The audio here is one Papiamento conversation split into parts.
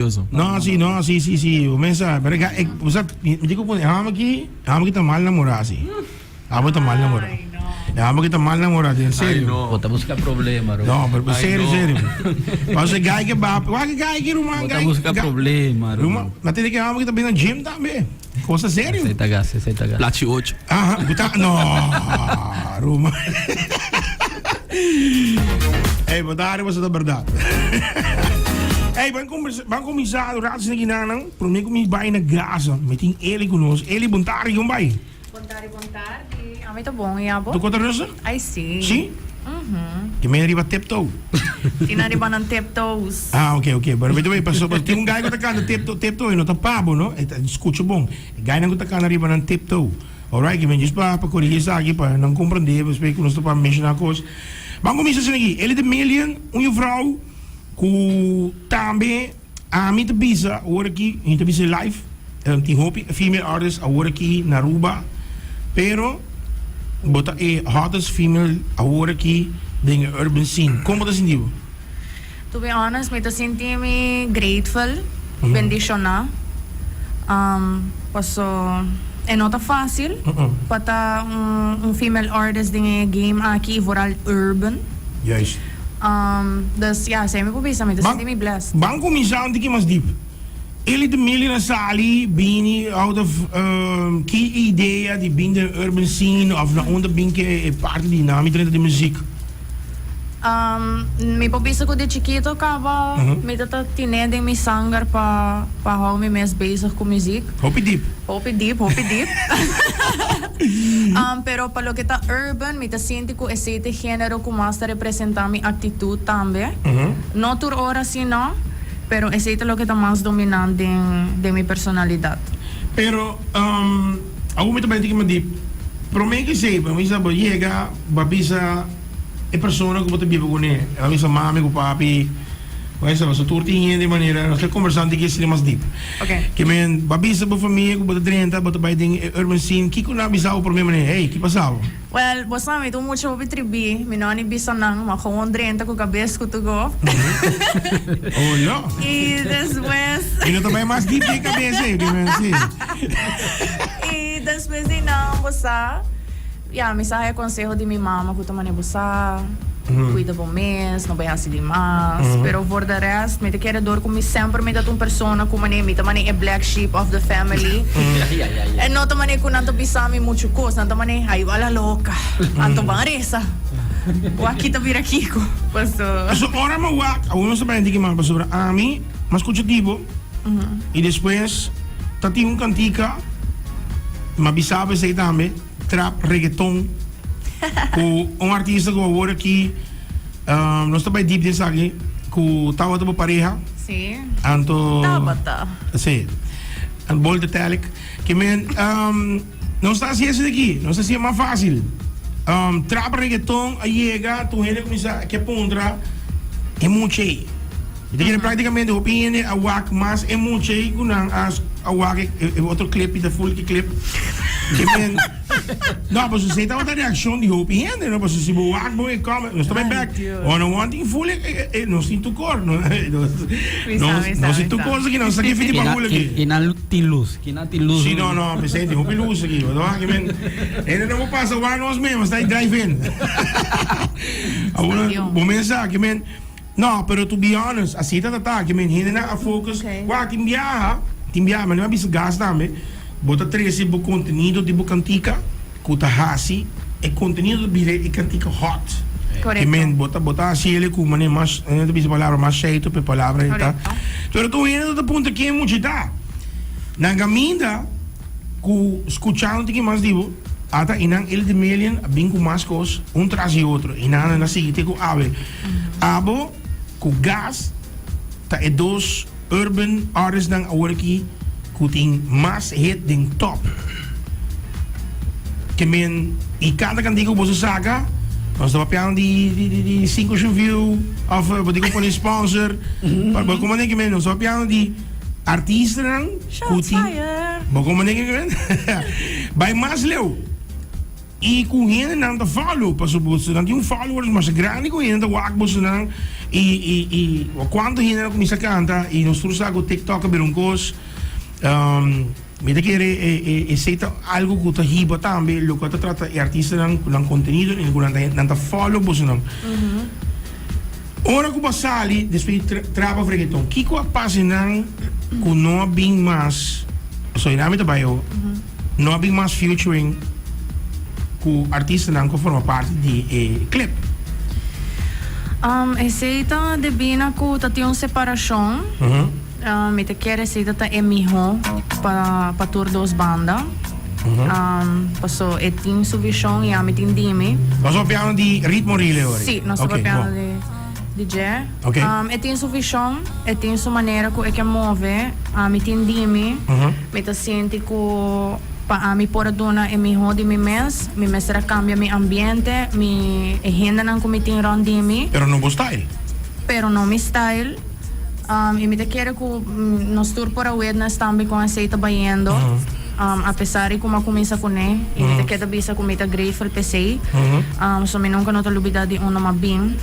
No, si, no, si, si, si. Bo mesa, pero e, e, bo sa, mi mi tin ku pone, e hòmber aki, e hòmber aki ta mal namorá, si. E hòmber ta mal namorá. E hòmber aki ta mal namorá, en serio. Bo ta buska problema, Ro. No, pero pero serio, serio. Paso e guy ke ba, wak e guy aki, ruman, Bo ta guy. buska problema, Ro. Ruman, na tende ke hòmber aki ta bin na gym tambe. Cosa serio. Esei ta gas, esei ta gas. Plachi ocho. Aha, bu ta, no, ruman. Ey, bo ta hari boso ta berdad. Ey, ban conversa, ban cuminsa un rato sin nan. Prome cu mi bay na Gaza, mi tin Eli cu nos. Eli, bon tardi, con bay? Bon tardi, bon tardi. Ami ta bon, y abo? Tu con ta rustig? Ay, si. Si? Ti men riba tiptoe. Ti nan riba nan tiptoes. Ah, ok, ok. Pero by the way, paso, tin un guy ku ta kanta tiptoe, tiptoe, e no ta pa bo, no? E ta, skucha bon. E guynan ku ta kanta riba nan tiptoe. Alright, ki men djis pa, pa korigi esaki, pa nan komprendé, pasobra ku nos ta pa menshoná kos. Ban kuminsá asina aki. Ellie de Million, un juffrouw ku tambe Ami ta bisa awor aki, mi ta bisa live, tin hopi female artist awor aki na Aruba, pero bo ta e hottest female awor aki den e urban scene. Kon bo ta sinti bo? To be honest, mi ta sinti mi grateful, bendiciona, paso e no ta facil pa ta un female artist den e game aki y vooral urban. Juist. Dus ya, esei mi por bisa, mi ta sinti mi blessed. Ban kuminsá un tiki mas diep. Eli de Million a sali bini out of ki idea di bin den urban scene of na unda bin ke e parti di nami drenta di muziek? Mi por bisa ku di chikito kaba mi ta ta tine den mi sanger pa pa hou mi mes bezig ku muziek. Hopi diep. Hopi diep, hopi diep. Pero pa loke ta urban mi ta sinti ku esei ta e género ku mas ta representá mi aktitut tambe. No tur ora si no, pero esei ta loke ta mas dominant den den mi personalidat. Pero awor mi ta bai tiki mas diep. Promé ku esei bo bisa bo yega bo a bisa e persona ku bo ta biba kuné, bo a bisa mami ku papi. Bo sa pasobra tur tin hende manera nos ta kombersá un tiki asina mas dip. Ke men bo a bisa bo famia ku bo ta drenta bo ta bai den e urban scene kiko nan a bisa bo promé manera hey ki pasa bo? Well bo sa mi ta un mucha hopi tribí mi no a ni bisa nan ma gewoon drenta ku kabes ku tu go. Oh no. I despues. Mi no ta bai mas dip den kabes ei ke men si. I despues di nan bo sa. Ya, mi sa haya conseho di mi mama cu ta mane bo sa, cuida bo mes, no bay haci di mas. Pero voor de rest, mi ta kere door cu mi semper mi ta un persona cu mane, mi ta mane e black sheep of the family. E no ta mane cu nan ta bisa mi mucho cos, nan ta mane, ay bo a la loca, anto ban reza. Wak ki ta bira kico, paso. Paso ora mi wak, awor nos ta bay anti ki mas, pasobra ami, mi a scucha di bo, y despues ta tin un cantica, mi a bisa bo esey tambe. Trap reggaeton ku un artista ku awor aki nos ta bai deep den esaki ku tabata bo pareha. Sí. Anto Tabata. Sí. Bold italic. Ke men nos ta hasi ese aki, nos ta hasi mas fácil. Trap reggaeton a yega tur hende a kuminsá ke puntra e mucha ei. Mi ta kere práktikamente hopi hende a wak mas e mucha ei ku nan a a wak e e otro clip i ta full ki clip. Ke men No, pasobra esei tabata reakshon di hopi hende, no? Pasobra si bo wak bon e comment, nos ta bai bek. Oh, no wan tin full e e e nos tin tur kor. Nos Mi sa, mi sa, nos tin mi tur sa. kos aki, nos ta aki fiti Ki nan, bahul ki, aki. ki nan tin lus, ki nan tin lus. Si, no, no, p'esei tin hopi lus aki. Bo ta wak ki men hende no por pasa wak nos mes, nos ta drive in. Awor, Stadion. bo mes sa ki men. No, pero to be honest, así ta ta ke men hendenan a focus, wak tin biaha, tin biaha, manera mi a bisa Gas tambe, bo ta trese bo contenido di bo cantica cu ta haci e contenido ta bira e cantica hot. Ke men bo ta bo ta haci ele cu manera mas, nan ta bisa palabra mas sheito pe palabra ei ta. Pero tur hende ta puntra ken mucha ta. Nan caminda cu scuchando tin mas di bo. Ata i nan el di Melian a bin ku mas kos un tras di otro, i nan a sigui te ku awe. Abo ku Gas ta e dos urban artistnan awor aki ku tin mas hit den top. Ke men i kada kantika ku boso saka, nos ta papiando di di 500 view of bo tin ku pone sponsor pa bo komo ke men nos ta papiando di Artistanan ku Shots tin fired! Bo komo nigga ku Bai mas leu. I ku hendenan ta follow paso bosonan tin un followers masha grandi ku hende ta wak bosonan i i i kuantu hende a kuminsa kanta i nos tur sa ku tiktok a bira un kos mi ta kere e e esei ta algu ku ta hiba tambe loke ta trata e artistanan ku nan kontenido i ku nan ta nan ta follow bosonan ora ku bo a sali despues di trap of regeton kiko a pasa nan ku no a bin mas pasobra mi ta bai awo. No a bin mas featuring ku artistanan ku a forma parti di e clip. Esei ta debí na ku ta tin un separashon. Mi ta kere esei ta ta e mihó pa pa tur dos banda. Paso e tin su vishon i ami tin di mi. Nos ta papiando di Ritmo Rile ora? Sí, nos ta papiando di dje. E tin su vishon, e tin su manera ku e ke move, ami tin di mi. Mi ta sinti ku pa ami por a duna e mihó di mi mes, mi mester a kambia mi ambiente, mi e hendenan ku mi tin rònt di mi. Pero no bo style. Pero no mi style. I mi ta kere ku nos tur por a witness tambe kon esei ta bayendo, apesar di ku mi a kuminsá kuné. I mi ta keda bisa ku mi ta grateful p'esei. So mi nunka no ta lubidá di unda mi a bin.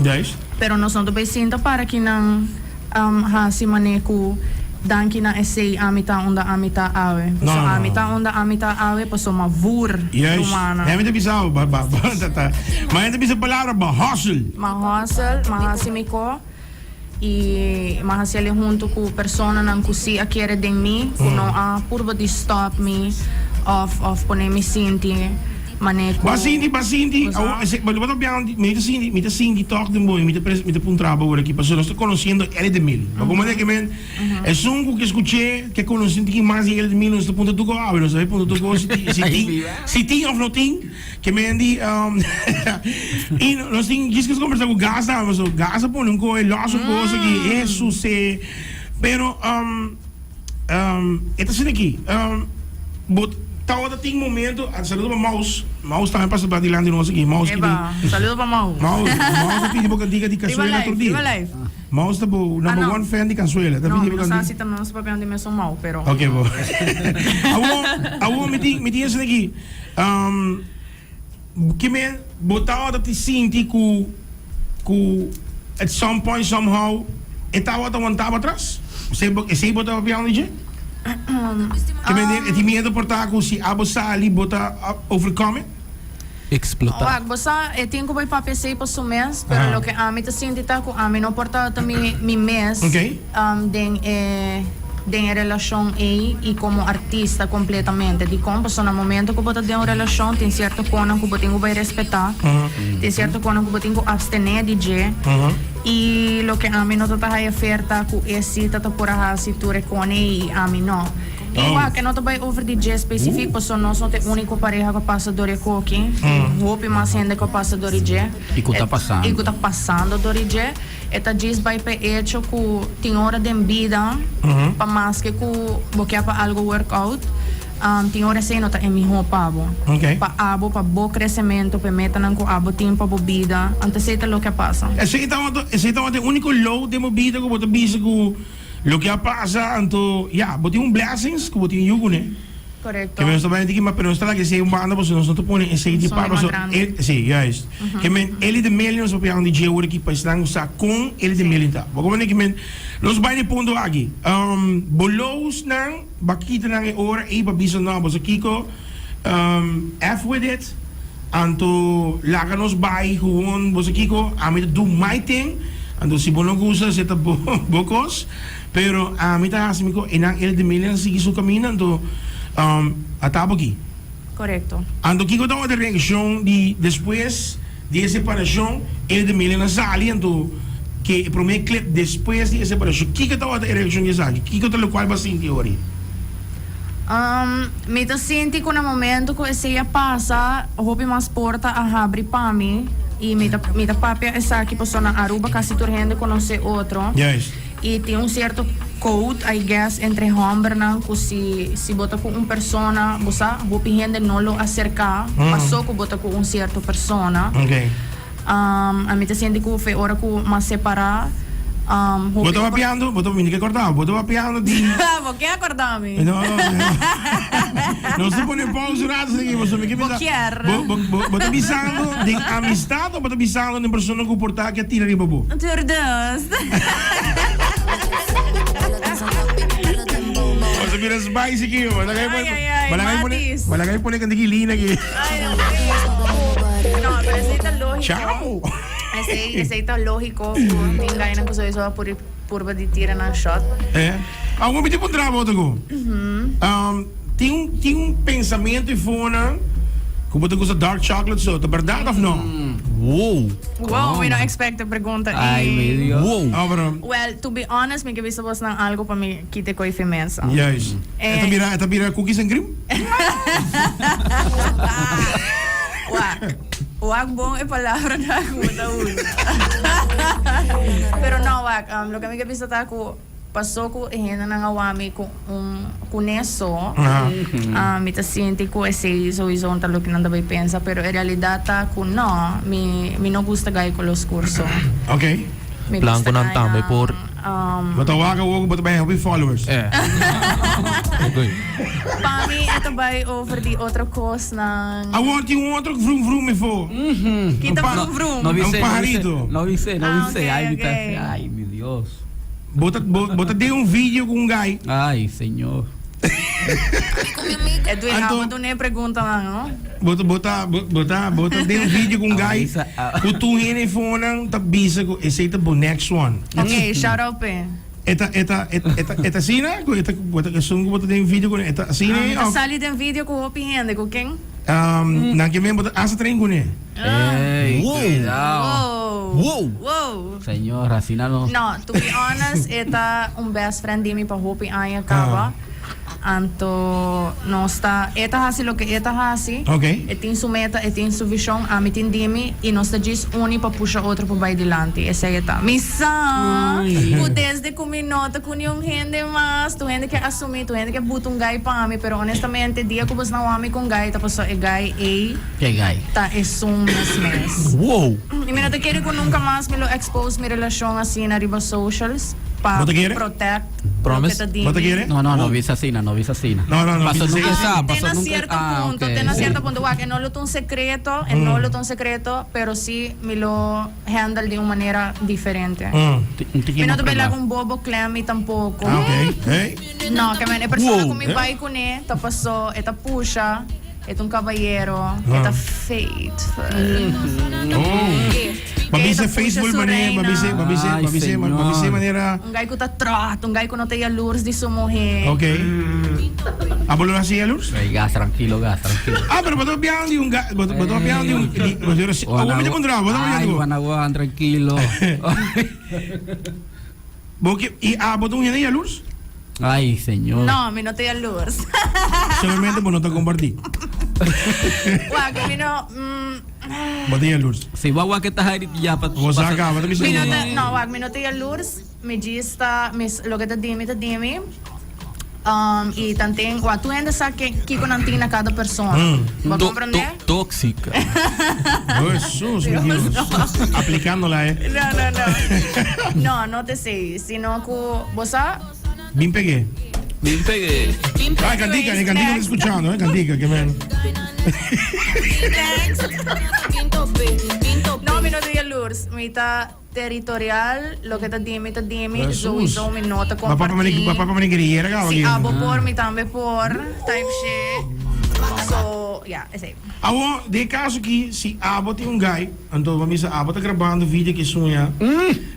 Pero nos no ta bay sinta para kinan hasi mane ku danki na esei ami ta unda ami ta awe. Paso ami ta unda ami ta awe paso ma vur rumana. Juist. Mi ta bisa awe ba ba ta ta ma mi ta bisa palabra ba hustle. Ma hustle, ma hasi mi ko i ma hasi ali hunto ku personanan ku si a kere den mi ku no a purba di stop mi of of pone mi sinti. Mane ku. Bo a sinti, bo a sinti, Bo awor sa. ese, bo ta pian, mi ta sinti, mi ta sinti tòg den bo i mi ta pres, mi ta puntra bo awor aki, pasobra nos ta konosiendo Ellie de Mil. Bo komo ke men, esun ku ke skuch'é, ke konosé un tiki mas di Ellie de Mil, nos ta puntra tur kos, awe nos ta bai puntra tur kos si tin, si tin, si tin òf no tin, ke men di, i nos tin djis ku kombersá ku Gas tambe, pasobra Gas a pone un kos, e lòs un kos aki, Hesus e, pero. E ta asina aki, bo tabata tin momento, saludo pa Maus, Maus tambe pasa pa dilanti nos aki, Maus ki Eba, saludo pa Maus. Maus, Maus ta pidi bo kantika di Riba Cansuela live, tur dia. riba live. Maus ta bo Ah, number no. one fan di Cansuela, ta No, pidi mi bo no sa kantika. si ta nos papiando di mesun Mau, pero. Ok, bo. Awor, awor mi tin, mi tin asina aki, Ki men bo tawata ti sinti ku ku at some point somehow e tawata wantabo atras? Esei bo esei bo ta papiando di dje? Ki men e tin miedo por ta ku si abo sali bo ta overcome it? Explotá. Wak, bo sa e tin ku bai papia esei pa su mes, pero loke ami ta sinti ta ku ami no por tawata mi mi mes. Den e den e relashon ei i komo artista kompletamente. Dikon? Pasobra na momento ku bo ta den un relashon tin sierto konan ku bo tin ku bai respetá, tin sierto konan ku bo tin ku apstené di dje. I loke ami no ta ta haya fer ta ku e si ta ta por a hasi tur e kon ei i ami no. I wak, e no ta bai over di dje spesifik pasobra nos no ta e úniko pareha ku a pasa dor e koki. Tin hopi mas hende ku a pasa dor di dje. I ku ta pasando. I ku ta pasando dor di dje. E ta djis bai p'e echo ku tin ora den bida, pa maske ku bo ke pa algo work out, tin ora esei no ta e mihó pa bo. Pa abo, pa bo kresementu, p'e metanan ku abo tin pa bo bida, anto esei ta loke a pasa. Esei tabata, esei tabata e úniko low den bo bida ku bo ta bisa ku loke a pasa, anto ya, bo tin un blessings ku bo tin yu kuné. Correcto. Ke men nos ta bai tiki ma pero nos ta laga esei un banda pasobra nos no ta pone esei di Son par di mas pasobra grandi. e si juist. Ke men Eli de Meli nos papia di dje ora ki pa esnan ku sa kon Eli de Meli ta. Bo komprende ki men nos bai na e punto aki. Bo loosnan ba kita nan e ora ei pa bisa no boso kiko F with it anto laga nos bai gewoon boso kiko ami ta do my thing anto si bo no gusta esei ta bo bo kos. Pero ami ta hasi mi ku einan el de Milian sigui su kaminda anto a tabo aki. Korekto. Anto kiko tabata e reakshon di despues di e separashon el de Milian a sali anto ke e prome clip despues di e separashon kiko tabata e reakshon di esaki? Kiko ta lokual bo a sinti ori? Mi ta sinti ku na momento ku esei a pasa hopi mas porta a habri pa mi i mi ta mi ta papia esaki pasobra na Aruba kasi tur hende konosé otro. Juist. I tin un sierto code, I guess, entre hombernan ku si si bo ta ku un persona, bo sa, hopi hende no lo aserká paso ku bo ta ku un sierto persona. Ami ta sinti ku fe ora ku mas separá. Um, Bo ta papiando, bo ta, mi ke korda, bo ta papiando di... Bo ke akorda mi? No, no, Nos ta pone pausa un rato aquí, bo mi ke Bo bisa. kier. Bo, bo, bo, bo ta bisando den amistad o bo ta bisando den persona ku por ta ke tira riba bo? Tur dos. Bo ta bira spicy aquí, bo. Ay, ay, ay, Matis. Balagay pone kandiki lina aquí. Ay, no, no, pero esei ta lógico. Chamo. Esei, esei ta lógico. Ku tin gainan ku sowieso a puri purba di tira nan shot. Eh. Awor mi tin puntra bo otro. Um, tin un, tin un pensamiento y fona ku bo ta gusta dark chocolate so, ta berdad of no? Wow. Wow, mi no expect e pregunta Ay, ei. mi Dios. Wow. Ah, pero Well, to be honest, mi ke bisa bosnan algo pa mi kite koe fi mesa. Juist. Eh. E ta bira, e ta bira cookies and cream? Wak, wak bon e palabranan ku bo ta usa. Pero no, wak, um, loke mi ke bisa ta ku pasó ku e hendenan a wak mi ku un kuné so, um, mi ta sinti ku esei souiso ta loke nan ta bai pensa, pero e realidat ta ku no, mi, mi no gusta gai koló skur so. Ok. Mi Blanco gusta nan tambe gainan, por. um, Bo ta wak awor ku bo ta bai hopi followers. Eh. Ok. Pa mi e ta bai over di otro kosnan. Awor tin un otro vroom vroom mefo. Kita Pa- vroom vroom. No Un vise, no vise, pajarito. no vise, no Ah, vise. ok, Ay, mi ta- ok. ay, mi Dios. Bo ta, bo, bo ta den un video ku un guy. Ay, señor. Edwin, Anto- abo duna e preguntanan, no? Bo ta, bo ta, bo, bo ta, bo ta den un video ku un guy. Avisa, ah. Ku tur hende fonan ta bisa ku esei ta bo next one. Ok, shout out p'e. E ta, e ta, e ta, e ta asina? Ku e ta, bo ta, esun ku bo ta den video kuné, e ta asina? Ah, mi ta of- sali den video ku hopi hende, ku ken? Um, nan ke men bo ta hasta train kuné. Ey, Wow. cuidado. Wow. Wow. Wow. Señor, asina no. No, to be honest, e ta un best friend di mi pa hopi aña caba. Anto nos ta, e ta haci loke e ta haci. Ok. E tin su meta, e tin su vision, ami tin di mi y nos ta djis uni pa pusha otro pa bay dilanti. Esey e ta. Mi sa cu desde cu mi no ta cu niun hende mas, tur hende ke asumi, tur hende ke buta un guy pa mi, pero honestamente dia cu bos na wak mi cu un guy ta pasobra e guy ey Ke guy? ta esun mes mes. Wow. Y mi no ta kere cu nunca mas mi lo expose mi relacion asina riba socials pa Bo ta kere? protect Promise? loke ta di Bo ta mi. kere? No, no, no bisa asina, no bisa asina. No, no, no Paso bisa nunca asina. sa, Te paso na nunca. cierto Ah, punto, ok, te na sí. cierto punto. Wak, e no lo ta un secreto, e no lo ta un secreto, pero sí mi lo handle di un manera diferente. Un tiki Mi no mas ta bay laga privado. un bobo klem mi tampoco. Ah, ok. Hey. No, ke men e persona Wow. ku mi bay kuné ta paso, e ta pusha. E ta un cabayero, e ta faithful. Oh. Ba bisa faithful manera, ba bisa, ba bisa, ba bisa, ba bisa manera. Un guy cu ta trot, un guy cu no ta jaloers di su muher. Ok. Abo lo haci jaloers? Ey, gas, tranquilo, gas, tranquilo. Ah, pero bo ta pian di un guy, bo ta pian di un, awor mi ta puntra, bo ta Ay, pian Guanaguan, tranquilo. Bo ke, y abo ta un hende jaloers? Ay, señor. No, mi no ta jaloers. Solamente bo no ta comparti. Wak, mi no, mm. Bo ta jaloers. Si bo a wak e ta hari ya pa. Bo sa caba, ta bisa. Mi no ta, no, wak, mi no ta jaloers. Mi djis ta, mi, loke ta di mi ta di mi. Um, y tanten, wak, tur hende sa ke, kiko nan tin na kada persona. Bo a comprende? Tóxica. Jesus, mi Dios. Aplicándola, eh. No, no, no. No, no te sei, sino ku bo sa. Bin pegué. Bin pegué. Ay, cantica, eh, cantica me escuchando, eh, cantica, que men. Next. No, mi no ta jaloers. Mi ta territorial, loke ta di mi ta di mi, sowieso mi no ta comparti. Papá pa mani guerrillera caba Si abo por, mi tambe por, type shit. So, ya, esey. Awor, den e caso aki, si abo tin un guy, anto bo a bisa abo ta grabando video cu e suña,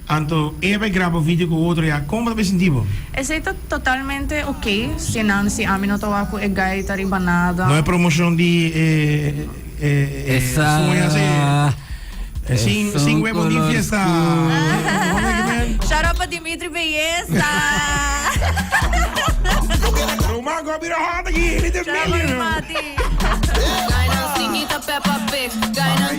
anto e a bay graba video cu otro ya, con bo ta bay sinti bo? Esey ta totalmente ok, si nan, si ami no ta wak cu e guy ta riba nada. No e promocion di e Esa. suña si. Sin, sin huevo ni fiesta. Shout out pa Dimitri Belleza. Roman, go bira hot aquí. Little Shout out pa million. Mati. Peppa Pig. Ay.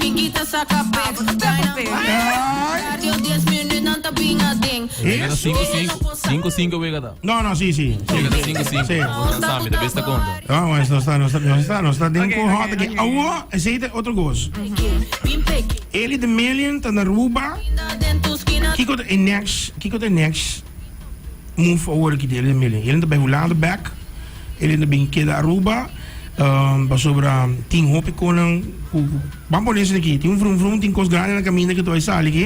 Llega Eso. 5 5 5 5 wega ta. No, no, sí, sí. Llega 5 5. Sí. Sabi, de besta conta. Ah, bueno, no está, no está, no está, no está. Den Ok, con ok, hot aquí. ok. Awo, esey ta otro cos. Eli the Million ta na Aruba. Kiko ta e next, kiko ta e next move awor aki di Ellen Millen? Ellen ta bai Hulanda bek, Ellen ta bin keda Aruba, pasobra tin hopi konan ku, ban pone esaki aki, tin un vrum vrum, tin kos grandi na kaminda ku ta bai sali aki.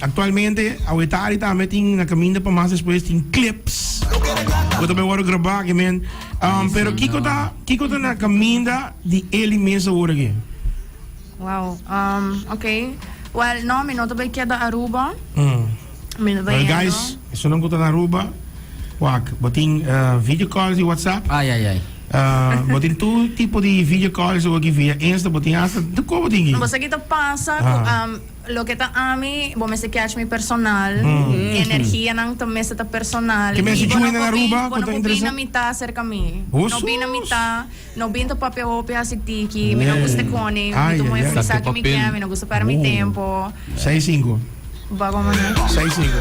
Aktualmente Awetari tambe tin na kaminda pa mas despues tin clips ku ta bai wòrdu grabá aki men. Pero kiko ta, kiko ta na kaminda di Eli mes awor aki? Wow, ok. Well, no, mi no ta bay keda Aruba. Mi ta bay Well, guys, esunnan ku ta na Aruba, wak, bo tin video calls di WhatsApp. Ai, ai, ai. Bo tin tur tipo di video calls awor aki via Insta, bo tin hasta, tur ko bo tin aki. Bo sa ki ta pasa ku loke ta ami, bo mester catch mi personal, energianan ta mester ta personal. Ke mester I bo no join na por bin, Aruba bo ku no ta por bin interesa? na mitá serka mi. No bin na mitá. No bin ta papia hopi hasi tiki, mi no gusta koni, mi ta moe for sa ki mi ke, mi no gusta perde mi tempo. Seis sinku. Bago mane. Seis sinku.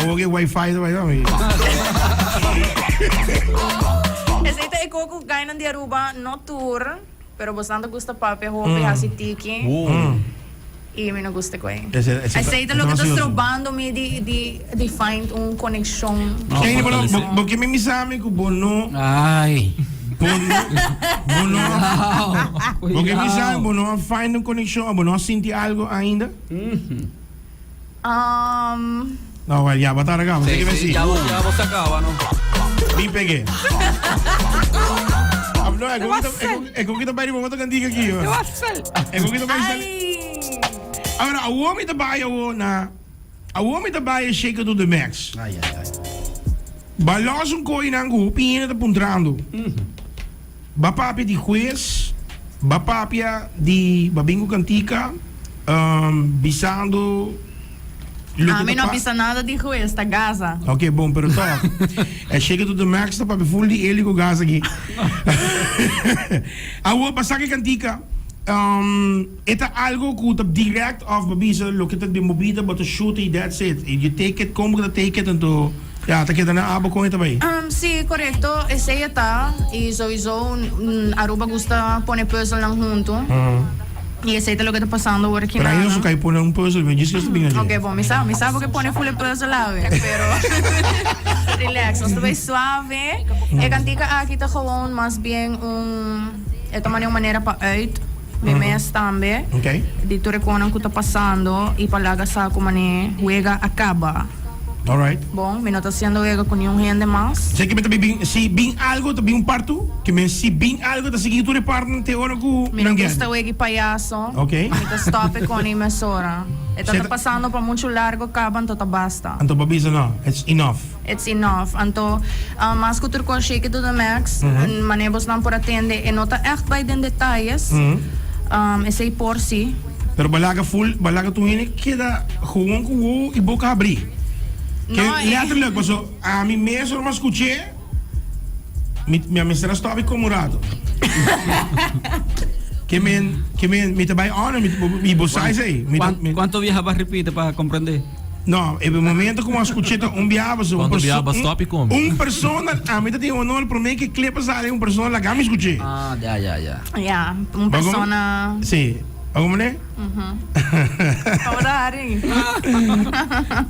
Awor ke wifi ta bai tambe. Esei ta e ko ku gainan di Aruba no tur, pero bosnan ta gusta papia hopi hasi tiki. I mi no gusta ku ei. Esei ta loke ta strobando mi di di di find un konekshon. Kende bo no bo ke mi bisa mi ku bo no Ai. bo no bo no bo ke bisa mi bo no a find un konekshon o bo no a sinti algo ainda? No, well, ya bo ta arga, bo ke mi si. Ya bo ya bo sa kaba no. Mi pege. No, e ku e ku ta bai riba otro kantika aki. E ku ta bai sali. Ahora, awor mi ta bai awor na awor mi ta bai shake it to the max. Ai ai ai. Ba los un koinan ku hopi hende ta puntrando. Ba papia di hues, ba papia di ba bin ku kantika, bisando loke ta Ami no a bisa nada di hues, ta Gaza. Ok, bon, pero tòg. E shake it to the max ta papia ful di Eli ku Gaza aki. Awor, ba saka e kantika, e ta algo ku ta direct òf ba bisa loke ta den bo bida, bo ta shoot i that's it. You take it, kon bo ta take it, anto. Ya, ta keda na abo kon e ta bai? Sí, korekto, esei e ta. I souiso Aruba gusta pone pùzelnan huntu. I esei ta loke ta pasando awor aki Pero na. ainda su kai pone un pùzel, mi djis ku ta bin ayer. Ok, bon, mi sa, mi sa bo ke pone ful e pùzel awe, pero relax, nos ta bai suave. E kantika aki ta gewoon mas bien un, e ta mane un manera pa uit mi mes tambe. Ok. Di tur e konan ku ta pasando i pa laga sa ku mane wega a kaba. Alright. Bon, mi no ta haciendo wega cu niun hende mas. Sé que mi ta bin, si bin algo ta bin un parto, que men si bin algo ta sigui tur e partnan te ora cu Mi no nan gusta get. wega payaso. Ok. Mi ta stop e con e mesora. E ta Sé ta ta- pasando pa mucho largo caba anto ta basta. Anto bo bisa no, it's enough. It's enough. Anto, mas cu tur cos shake it to the max, mane bosnan por a tende e no ta echt bay den detayes. Esey por si. Pero bo laga full, bo laga tur hende keda gewoon ku wowo i boka habrí. Ke No, eh. letterlijk, paso ami mes ora mi a skuch'é, mi mi a mester a stòp i kome un rato. Ke men, ke men, mi ta bai honor, mi i bo sa esei. Mi ta, mi. Kuantu biaha bo a ripiti pa komprendé? No, e momento ku mi a skuch'é ta un biaha, paso un Kuantu biaha perso, bo a stòp i kome? un persona, ami ta tin honor promé ke klep a sali un persona laga mi skuch'é. Ah, ya, ya, ya. Ya, un Ba como? persona. Sí. Ba como ne? Como ta Harry?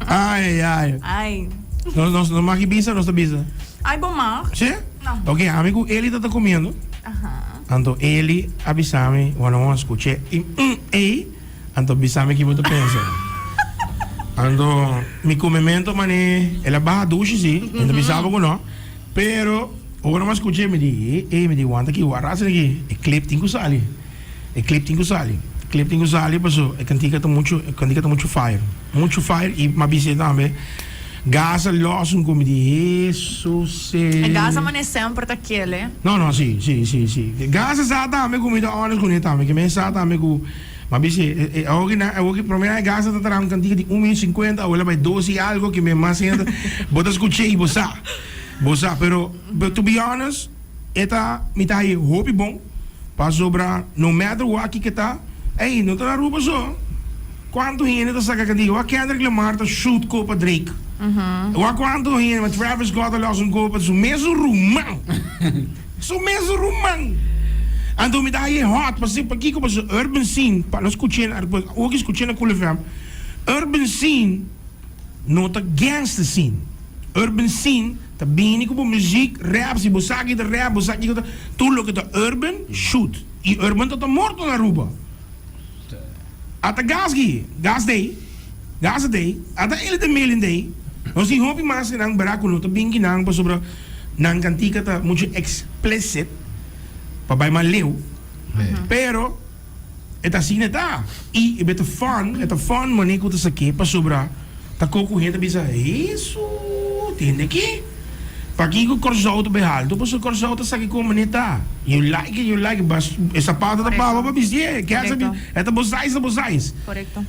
Ay, ay. Ay. Nos, nos, nos mag bisa, nos ta bisa. Ay, bo mag. Sí? No. Ok, ami ku Eli ta ta comiendo. Aha. Anto Eli a bisami, bueno, a escuché. Y, ey, anto bisami ki bo ta pensa. Anto, mi comemento mane, el a baha dushi sí, mm -hmm. bisaba ku no. Pero, ora mi a skuch'é, mi di, e, e, mi di, wanta aki, wak rasen aki, e clip tin ku sali. E clip tin ku sali. E clip tin ku sali paso e kantika ta muchu, e kantika ta muchu fire. Muchu fire i mi a bis'é tambe, Gaza lòs un ku mi di, Hesus E e. Gaza manera semper ta kele. No, no, si, si, si, si. Gaza sa tambe ku mi ta honest kuné tambe, ke mi sa tambe ku mi a bis'é, e awor ki nan, awor ki promé aña Gaza ta traha un kantika di un minuut sinkuenta, awor el a bai dos i algo, ke mi mas hende bo ta skuch'é i bo sa. Bo sa, pero but to be honest, e ta, mi ta haye hopi bon, pasobra no matter wak kiko ta, ey, no ta na Aruba so, cuanto hende ta saca cantica, wak Kendrick Lamar ta shoot copa Drake, wak cuanto hende, wak Travis Scott a los un copa su mesun ruman, su mesun ruman, anto mi ta haye hot, pasobra pakiko, pasobra urban scene, pa nos scuche, awor ki scuche na Cool FM. Urban scene no ta gangster scene. Urban scene ta bini ku bo muziek, rap, si bo sa ki ta rap, bo sa kiko ta, tur loke ta urban, shoot. I urban ta ta morto na Aruba. Ata gas gi, gas dei, gas a dei, ata el ta million dei. Nos tin hopi mas di nan bera ku no ta bin ki nan pasobra nan kantika ta muchu explicit pa bai mas leu. Pero e ta asina e ta. I e ta fun, e ta fun manera ku ta sak'é pasobra ta ko ku hende ta bisa, Hesu, tende aki. Pakiko Kòrsou ta bai haltu? Pasobra Kòrsou ta saki kon manera ta. You like it, you like it, but e sapato ta baba pa bistié, e kèsa bi, e ta bo size, ta bo size.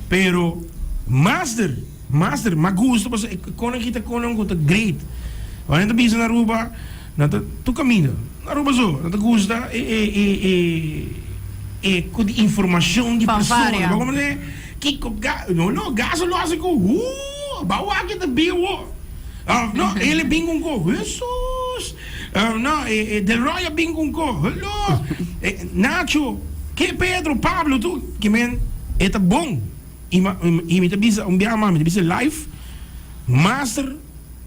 Pero master, master, m'a gusta pasobra e konan aki ta konan ku ta great. Ora nan ta bisa na Aruba, Nan ta tur kaminda. Na Aruba so nan ta gusta e e e e e ku di informashon di persona. Fanfaria. Bo komprende? Kiko ga no no gas lo hasi ku huu ba wak e ta bin awo. Of no el e bin ku un ko Hesus. Of no e e Delroy a bin ku un ko hello. E Nacho ke Pedro Pablo tur ke men e ta bon. I ma i mi ta bisa un biaha mas mi ta bisa live master.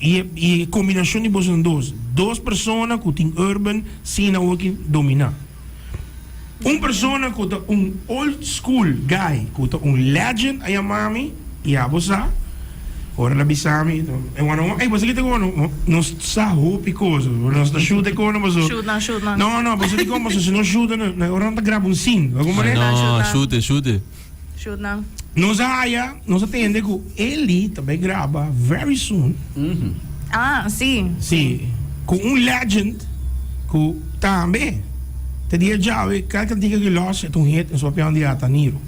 I e kombinashon di bosonan dos, dos persona ku tin urban sin awoki dominá. Un persona ku ta un old school guy, ku ta un legend a yama mi, i abo sa, ora el a bisa mi, e wano wano, ey boso kita ku wano, nos sa hopi kos, nos ta shoot e kono paso. Shoot nan, shoot nan. No, no, paso dikon, paso si nos shoot nan, ora nan ta graba un scene, bo comprende? No, shoot e, shoot e. Shoot nan. Nos a haya, nos a tende cu Eli ta bay graba very soon. Ah, si. Si, cu un legend cu tambe te dia djawe cada cantica cu los e ta un hit en su papian di Ataniro.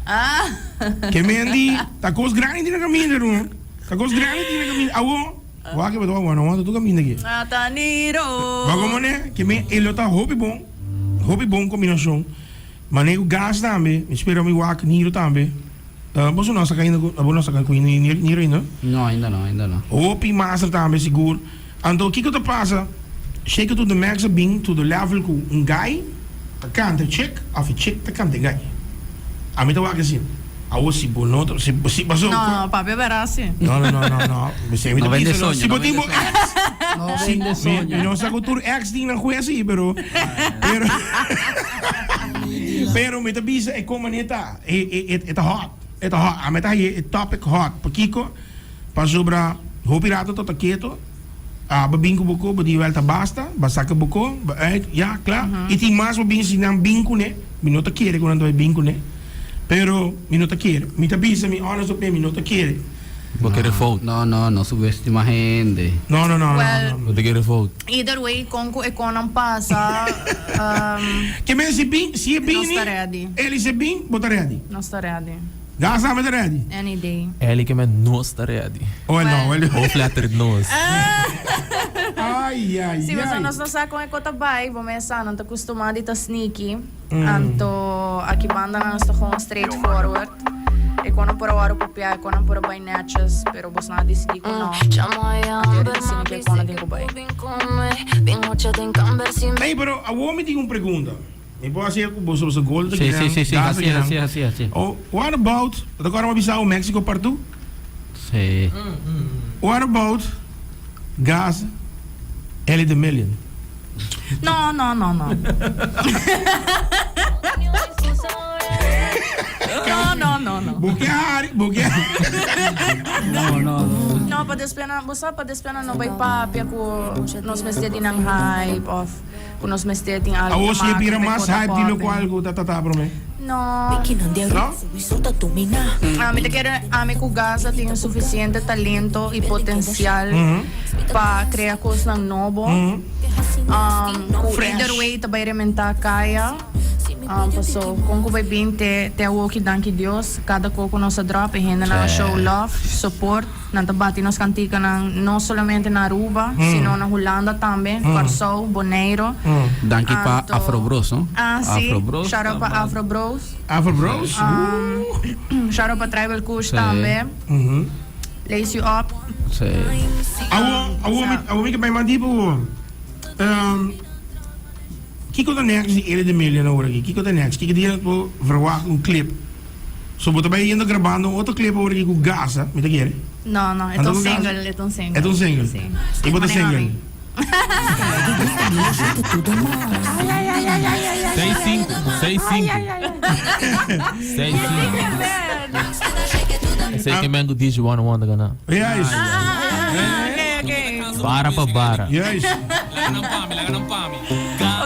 Ah. Ke men di ta cos grandi tin na caminda ruman, ta cos grandi tin na caminda. Awo, wak ke bo ta wak wano wanta tur caminda aki. Ataniro. Wak como ne, ke men e lo ta hopi bon, hopi bon combinacion. Mane ku gas tambe, mi spera mi wak Niro tambe. Boso no a saka ainda ku, abo no a saka ku Niro ainda? No, ainda no, ainda no. Hopi master tambe sigur. Anto kiko ta pasa, Shake It To The Max a bin to the level ku un guy ta kanta e chick of e chick ta kanta e guy. Ami ta wak asina. Awo si bo no ta, si, si, paso. No, no, papia bera si. No, no, no, no, no. Mi No ta vende bisa no, soño, si bo no tin vende bo ex. No Si, vende mi, soño. mi no sa ku tur ex tin nan goe asi, pero, pero, pero mi ta bisa e kon manera ta, e, e, e, e ta hot, e ta hot. Ami ta haye e topic hot. Pakiko? Pasobra hopi rato ta ta keto, a bo bin ku bo ko, bo di wèl ta basta, bo a saka bo ko, bo uit, ya, kla. I tin mas bo bin si nan bin kuné, mi no ta kere ku nan ta bai bin kuné, pero mi no ta kere. Mi ta bisa mi honest opinion, mi no ta kere. Bo kere fout. No, no, no subestima hende. No, no, no, no, Well, no. Bo ta kere fout. Either way, kon ku e konnan pasa, Ke men si bin, si e Nos bini, ta ready. Eli si e bin, bo ta ready. Nos ta ready. Gas tambe ta ready. Any day. Eli ke men nos ta ready. Oh no, Well. Eli. Hoofdletter nos. Ai, ai, Si, pasobra ai. nos no sa kon e kos ta bai, bo mes sa, nan ta kustumá di ta sneaky. Anto aki banda nan ta gewoon straight forward. E kon nan por a wòrdu kopiá, e kon nan por a bai netjes, pero bos nan a disidí ku no. Anto e ta asina ku e kon nan tin ku bai. Ey, pero awor mi tin un pregunta. Mi por hasi ku boso boso gol ta Sí, kinan, sí, sí, sí, gas ta hasi, kinan. hasi, hasi, hasi. Oh, what about, bo ta kòrda mi a bisa Mexico part 2? Sí. What about gas Ellie the Million? No, no, no, no. No, no, no, no. Bo ke hari, bo ke No, no, no. No, pa despues nan, bo sa pa despues nan no bai papia ku nos mester di nan hype of Ku nos mester tin algu Awor te si e maka bira pa e mas kota hype di popi. lokual ku ta tata promé. No. No? Ami ta kere ami ku Gaza tin sufisiente talento i potensial pa krea kosnan nobo. Ku Fresh. either way ta bai rementá kaya. Paso kon ku bai bin te te awoki danki Dios kada ko ku nos a drop e hendenan a show love, support. Nan ta bati nos kantikanan no solamente na Aruba, sino na Hulanda tambe, Kòrsou, Boneiru. Danki pa Anto- Afro Bros, no? Ah, si. Afro Bros Shout out pa ta Afro Bros. Afro Bros? Ooh. Shout out pa Tribal Kush Sí. tambe. Lace you up. Sí. Awo, awo mi, awo mi ke bai mas diep awo. Kiko ta next di Ellie de Million awor aki? Kiko ta next? Kiko dia bo verwacht un clip? So bo ta bai yendo grabando un otro clip awor aki ku Gaza, mi ta kere? No, no, e ta un single, e ta un single. E ta un single? Si. I bo ta single? Seis sinku, seis sinku. Seis sinku. Esei ke men ku DJ One One ta gana. Juist. Ah, ok, ok. Bara pa bara. Juist.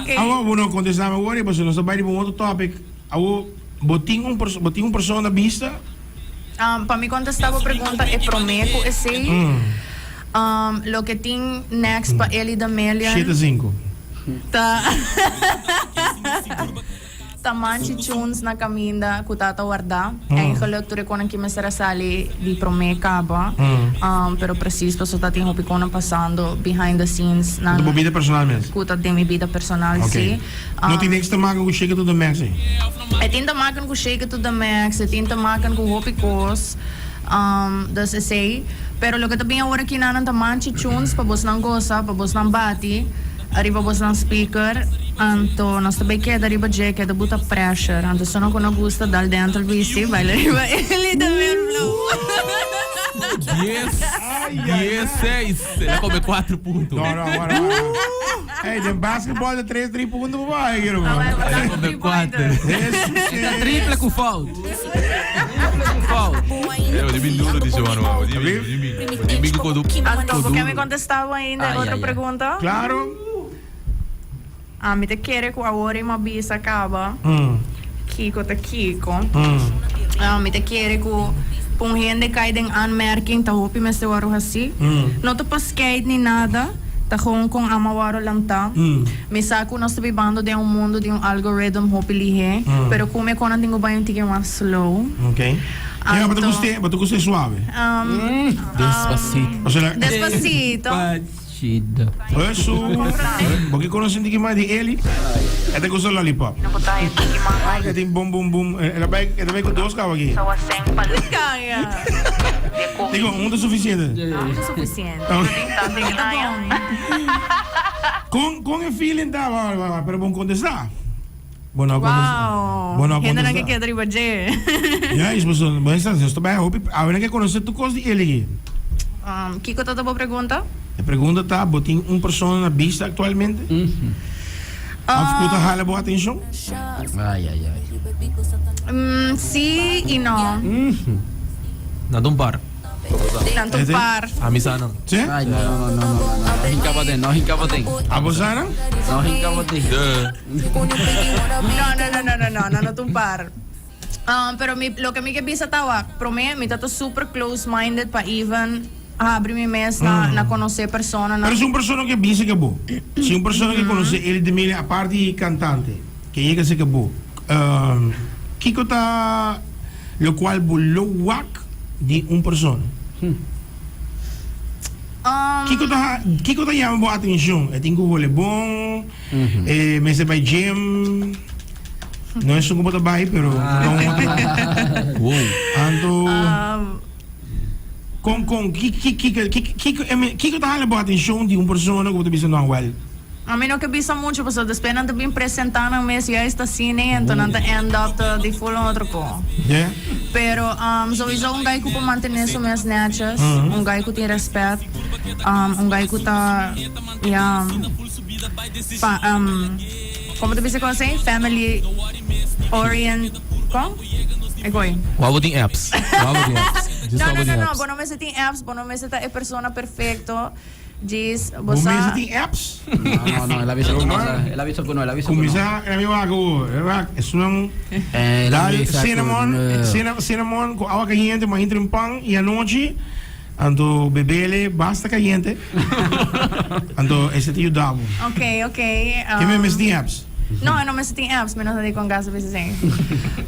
Ok. Awo, bo no kontestá mi awor, pasobra nos ta bai riba un otro topic. Awo, bo tin un perso, bo tin un persona na bista? Um, pa mi kontestá bo pregunta e promé ku esei, um, loke tin next pa Elly the Million Shete sinku. ta ta manchi tunes na kaminda ku ta ta wardá. Eigenlijk tur e konan ki mester a sali di promé kaba, um, pero presis pasobra ta tin hopi konan pasando behind the scenes Ku ta nan bo bida personal mes? ku ta den mi bida personal, Ok. sí. No tin niks te maken ku Shake It to the Max ei. E tin te maken ku Shake It to the Max, e tin te maken ku hopi kos. Um, dus esei. Pero loke ta bin awor aki nan ta manchi tunes pa bosnan gosa, pa bosnan bati ariba bosnan speaker. Anto nos ta bay keda riba dje, keda buta pressure. Anto esun ku no gusta dal dentro bisti, baila riba Ellie de Mervlo. Dies, dies seis. El a come cuatro punto. No, no, wara, wara. Hey, den basketball de tres, drie punto pa baha, quiero man. El a come cuatro. Eta triple cu fout. Triple cu fout. Eh, di bin duro di Giovanni, man. Di bin, di bin. Di bin cu kodu. Anto, bo ke mi contestabo ainda Ai, otro ai, ai. pregunta? Claro. Ami ta kere ku awor i mabisa kaba kiko ta kiko. Ami ta kere ku pa un hende kai den aanmerking ta hopi mester wòrdu hasí. No ta pa skeit ni nada, ta gewoon kon ama wòrdu lantá. Mi sa ku nos ta bibando den un mundu di un algorithm hopi lihé, pero ku mi konan tin ku bai un tiki mas slow. Ok. Ya, bo ta gust'é, bo ta gust'é suave. Despacito. Osea, Despacito. Shida. Eso. Bo ke konosi un tiki mas di Eli? E ta gusta lollipop. Ah, e tin bom bom bom. E ta bai, e ta bai ku dos kaba aki. Digo, un ta sufisiente. Kon, kon e feeling ta? Wa, wa, wa, pero bon kontestá. Bo no a kontestá. Wow. Bo no a Hendenan ke kontestá. keda riba dje. Juist, pasobra bo esta, nos ta bai hopi, awe nan ke konosé tur kos di Eli aki. Um, kiko ta ta bo pregunta? E pregunta ta, bo tin un persona na bista aktualmente? Of ku ta hala bo atenshon? Ai, ai, ai. Mm, sí i no. Na ta un par. Nan ta un par. Ami sa nan. Sí? Ai, no, no, no, no, no, no. No hinka bo den, no hinka bo den. Abo sa nan? No hinka bo den. Duh. No, no, no, no, no, no, no, no ta un par. Um, pero mi, loke mi ke bisa ta wak, promé mi ta ta super close minded pa even habri mi mes na, na konosé personanan. Pero si un persona ke bisa ke bo, si un persona ke konosé Eli de Mille aparte di kantante, ke yega serka bo, um, kiko ta lokual bo lo wak di un persona? Um, Kiko ta, kiko ta yama bo atenshon? E tin ku hole bon? E mester bai gym. No esun ku bo ta bai, pero ta un otro. Wow. Anto, kon, kon, ki, ki, ki, ki, kiko, I mean, kiko ta hala bo atenshon di un persona ku bo ta bisa, no, well, Ami no ke bisa mucho pasobra despues nan ta bin presenta nan mes juist asina y enton nan ta end up ta di full un otro ko. Yeah. Pero um, sowieso un guy ku por mantene su mes netjes, un guy ku tin respet, um, un guy ku ta, ya, Pa um como ta bisa con esey? Family orient con? E gooi. Wou bo tin apps. Wou bo tin apps. Just No, wou no, bo no, tin no. apps. Bo no mester tin apps. Bo no mester ta e persona perfecto. Djis bo Bo sa. mester tin apps? No, no, no, el a bisa cu no, el a bisa cu no, el a bisa cu no. Cuminsa el a mi wak awo. El a wak esun El a dal bisa cu cinnamon, no. cinnamon cu awa cayente mas hinter un pan y anochi. Anto bebele basta cayente. Anto ese ta yuda bo. Ok, ok. Ke mi mester tin apps? No, e no mester tin apps, mi no sa di con gas a bisa esey.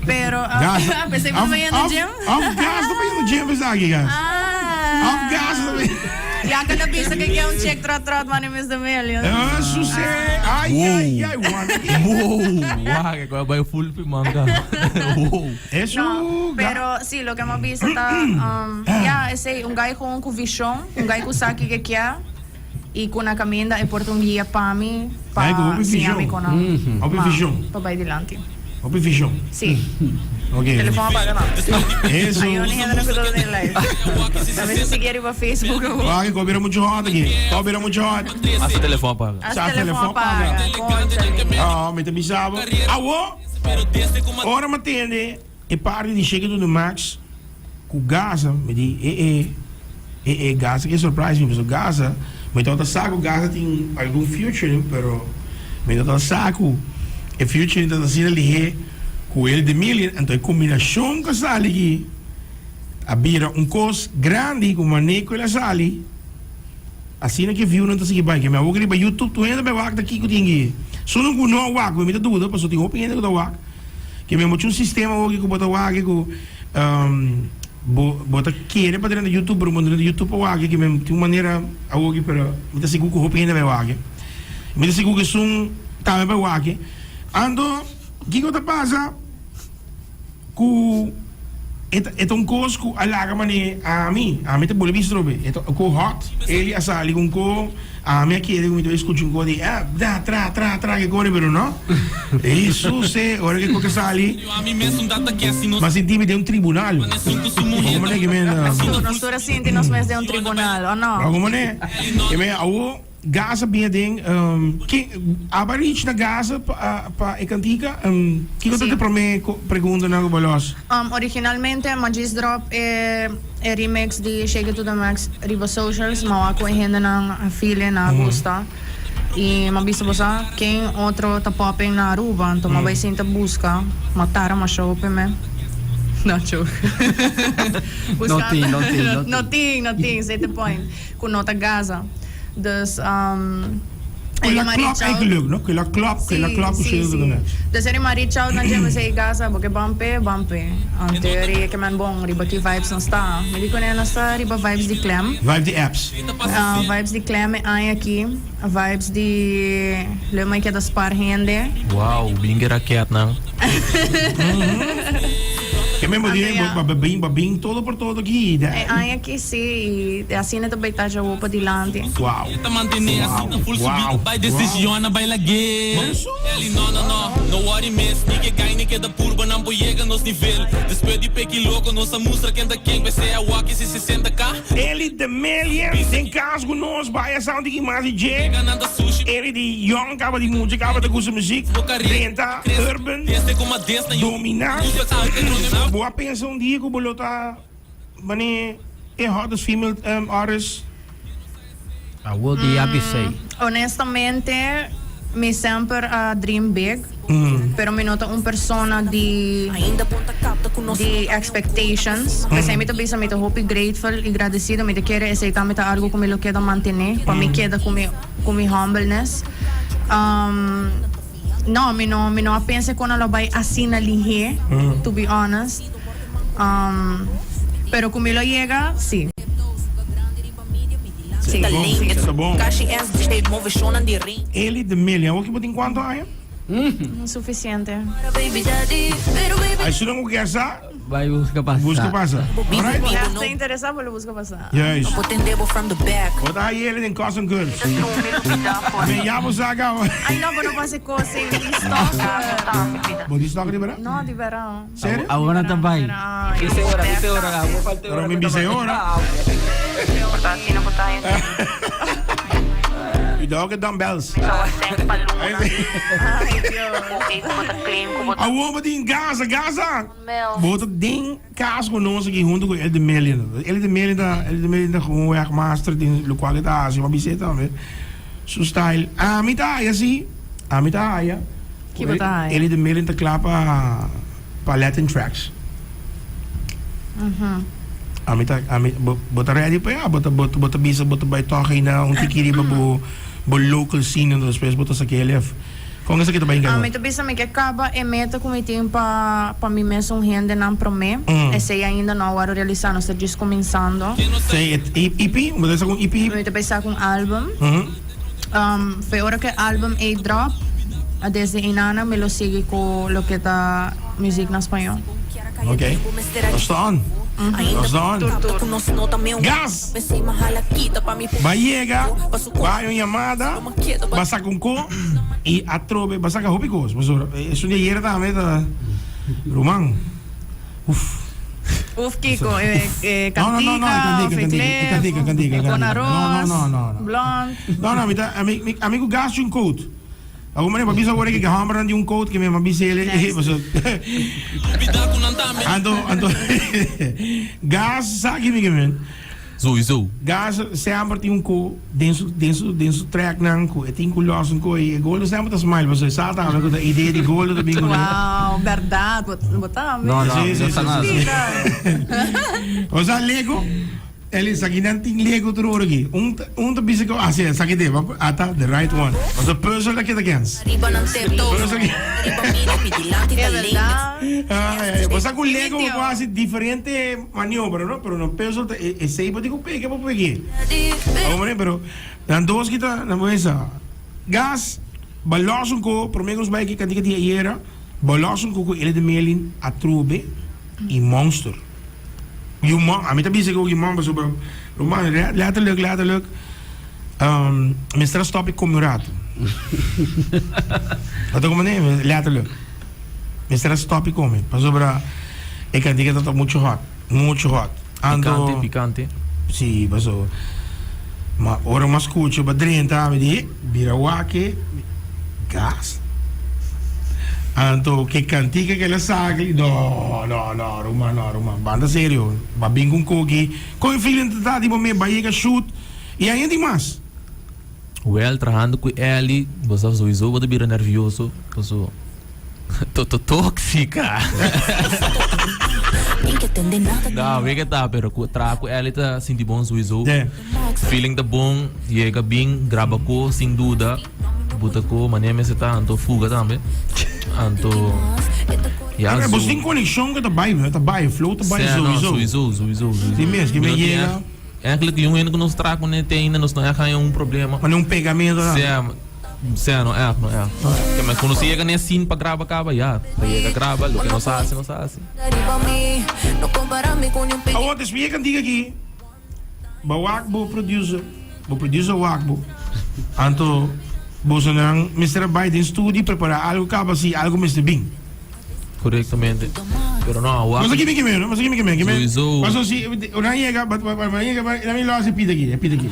Pero, Gas. pesey bo ta bayendo gym? Of gas ta bayendo gym esaki, gas. Ah. Of gas ta bayendo. Ya cu ta bisa cu ke un chick trot trot mani Mister Million. Ah, suse. Ay, ay, ay, wak. Wow, wak, e cu a bay full pi manga. Wow. Eso, No, ga. pero si, loke mi a bisa ta, um, ya, esei, un guy gewoon ku vishon, un guy ku sa kiko e kia, i ku na kaminda e por ta un guia pa mi, pa Guy ku hopi siña mi vishon. kon nan Hopi ma vishon. pa bai dilanti. Hopi vision. Si. Ok. Telefon a paga no. Eso. Ayo ni hende no ku ta den live. Ta mester sigui riba Facebook awor. Wak, ko bira mucho hot aki. Ko bira mucho hot. Hasta telefon a paga. Hasta telefon a paga. Cónchale. Ah, mi ta bisa bo. Awo, ora mi a tende e parti di Shake It To The Max ku Gaza, mi di, e e, e e, Gaza ke surprise mi, pasobra Gaza, mi tabata sa ku Gaza tin algun featuring, pero mi no tabata sa ku e featuring tabata asina lihé ku el de Million, anto e kombinashon ku a sali aki a bira un kos grandi ku manera ku el a sali. Asina ke viewnan ta sigui bai. Ke mi a wak riba YouTube tur hende bai wak ta kiko tin ki. Sunu ku no a wak mi ta duda pasobra tin hopi hende ku ta wak. Ke mi a mucha un sistema awoki ku bo ta wak ku bo bo ta kere pa drenta YouTube pero bo no drenta YouTube pa wak ke mi tin un manera awoki pero mi ta sigur ku hopi hende bai wak. Mi ta sigur ku esun tambe bai wak. Anto kiko ta pasa? Ku e ta e ta un kos ku a laga manera ami, ami ta bole bisti trobe, e ta un ko hot, Eli a sali ku un ko, ami a kere ku mi ta bai skucha un ko di eh da tra tra tra ke kore pero no, Hesus eh ora ke ko ke sali m'a sinti mi den un tribunal, Como manera ke mi Nos tur a sinti nos mes den un tribunal, o no? Como manera ke mi awo. Gaza bia den ke aba reach na Gaza pa e kantika? Kiko ta Sí. e prome preguntanan ku bo los? Originalmente m'a djis drop e e remix di Shake It To The Max riba socials, m'a wak ku e hendenan a feel e, nan a gusta. I m'a bisa bo sa ken otro ta popping na Aruba, anto m'a bai sinta buska, m'a tara masha hopi me. No joke. No tin, no tin, no tin. No tin, no tin, esei ta e point. Ku no ta Gaza. Dus Ku la Eri klop reach out. eigenlijk, no? Ku la klop, ku la klop ku Sí, Shake It To sí. The Max. Dus Eri ma reach out na dje, mi say Gaza, bo ke ban p'e, ban p'e. Anto Eri ke men bon, riba ki vibes nos ta. Mi di kuné nos ta riba vibes di Clem. Vibe di apps. Vibes di Clem e aña aki. Vibes di Leu mai keda spar hende. Wow, bin ke raketnan. Ke men bo di, bo bo bin, bo bin todo por todo aki. E aña aki sí, i asina ta bai tacha awo padilanti. Wow. Wow. Wow. Eli de Melian den kas ku nos bai a sound tiki mas di dje. Eli di yong kaba di mucha kaba ta gusta muzik. Drenta urban domina. Bo a pensa un dia ku bo lo ta mane e hottest female artist? Awor di ya bisey. Honestamente mi semper a dream big, pero mi no ta un persona di di expectations. P'esei mi ta bisa mi ta hopi grateful y gradecido. Mi ta kere esei tambe ta algo cu mi lo keda mantene pa mi keda cu mi cu mi humbleness. No, mi no mi no a pensa cu nan lo bay asina lihe, to be honest. Pero cu mi lo yega, si. Sí. Ta bon. Eli de Meli, awor ki bo tin kuantu aña? Suficiente. Ai su nan ku kier sa, Bai buska pasa. buska pasa. Alright? Bo echt ta interesa, bo lo buska pasa. Juist. Bo ta hayi Eli den Cosm Girls. Me ya bo sa kaba. Ai no, bo no pasa e kos ei, mi tin stalker. Bo tin stalker di bera? No, di bera. Serio? Awor nan ta bai. Bise ora, bise ora, awor falta Pero mi bise ora. Cuidado cu dumbbells. Awor bo tin Gaza, Gaza. Bo ta den cas cu nos aki hunto cu El de Melian. El de Melian ta, El de Melian ta gewoon weg master den locual e ta haci. Ma bise tambe su style. Ami ta haya si, ami ta haya. Ki bo ta haya? Eli de Melian ta kla pa pa Latin tracks. Ami ta ami bo bo ta ready pa ya bo ta bo bo ta bisa bo ta bai tòg eina un tiki riba bo bo local scene en despues bo ta saki elef. Kon esaki ta bai enkargá? Ami ta bisa mi ke kaba e meta ku mi tin pa pa mi mesun hendenan promé. Esei ainda no a wòrdu realisá, nos ta djis kuminsando. Esei e EP? Bo ta saka un EP? Mi ta bai saka un album. Fe ora ku e album ei drop, desde einana mi lo sigui ku loke ta muzik na spañó. Ok, nos ta on. Nos ta on. Gas! Ba yega, ba hay un yamada, ba saka un ko. I atrobe bo a saka hopi kos pasobra esun di ayera tambe ta ruman uf. Uf kiko e e No no no no kantika e of e kantika e clip kantika e kantika e con kantika no no aros no no no blond. No no mi ta ami mi ami ku gastu un coat Algun manera pa bisa ora ki hombernan di un coat ki mi a bisa ele paso anto anto gas sa ki mi ke men. Sowieso. Gas semper tin un ko den su den su den su tracknan ku e tin ku los un ko i e Goldo semper ta smile paso e sa tambe ku ta idea di Goldo ta bin kuné. Wow berdad bo tambe. No no Si mi no si sa si nada. si. Osea Lego. El esakinan tin lego tur ora aki. Un ta un ta bisa ku asi esaki te ata the right one. Pasobra puzzel ta keda kens. Puzzel E verdad. Ay, ay, bo sa ku lego bo por hasi diferente maniobra no, pero no puzzel ta e esei bo tin ku pega pa peg'é. Hombre, pero nan dos ki ta nan bo esa. Gas, ba los un ko, prome ku nos bai aki kantika di ayera, ba los un ko ku Ele de Merlin atrobe i Monster. Yu man, ami ta bisa ku yu man pasobra ruman letterlijk letterlijk mester a stop e come un rato. Bo ta comprende? Letterlijk. Mester a stop e come pasobra e kantika tabata mucho hot, mucho hot. Anto Pikante, pikante. Si, paso ma ora mi a scucha pa drenta mi di bira wak e gas. Anto ke kantika ke el a saka no no no ruman no ruman banda serio ba bin ku un koki kon e feeling ta ta di bo me ba yega shoot i aña tin mas. Wel trahando ku Elly bo sa souiso bo ta bira nervioso paso Toto tóxica. No, weke ta, pero ku traha ku Elly ta sinti bon souiso. Feeling ta bon, yega bin, graba ko sin duda. Buta ko manera mester ta, anto fuga tambe. Anto ya Pero zo. bos tin conexion ku ta bai, ta bai, flow ta bai Sea, no, souiso. souiso, souiso, souiso. Tin mes ki Mi me no tin yega. echt, eigenlijk yung hende ku nos traha kuné te ainda nos no echt haña un problema. Manera un pegamento nan. Sea, Sea no echt, no echt. Ke men ku nos yega n'e scene pa graba kaba, ya, ta yega graba, loke nos a hasi, nos a hasi. Awor despues e kantika aki, bo wak bo producer, bo producer wak bo, anto bosonan mester a bai den studio prepara algo kaba si algo mester bin. Correctamente. Pero no, wak. Mas aki mi ke men, mas aki mi ke men, ke men. Sowieso. Paso si una yega, but but but yega, but na mi lo hace pita aki, pita aki.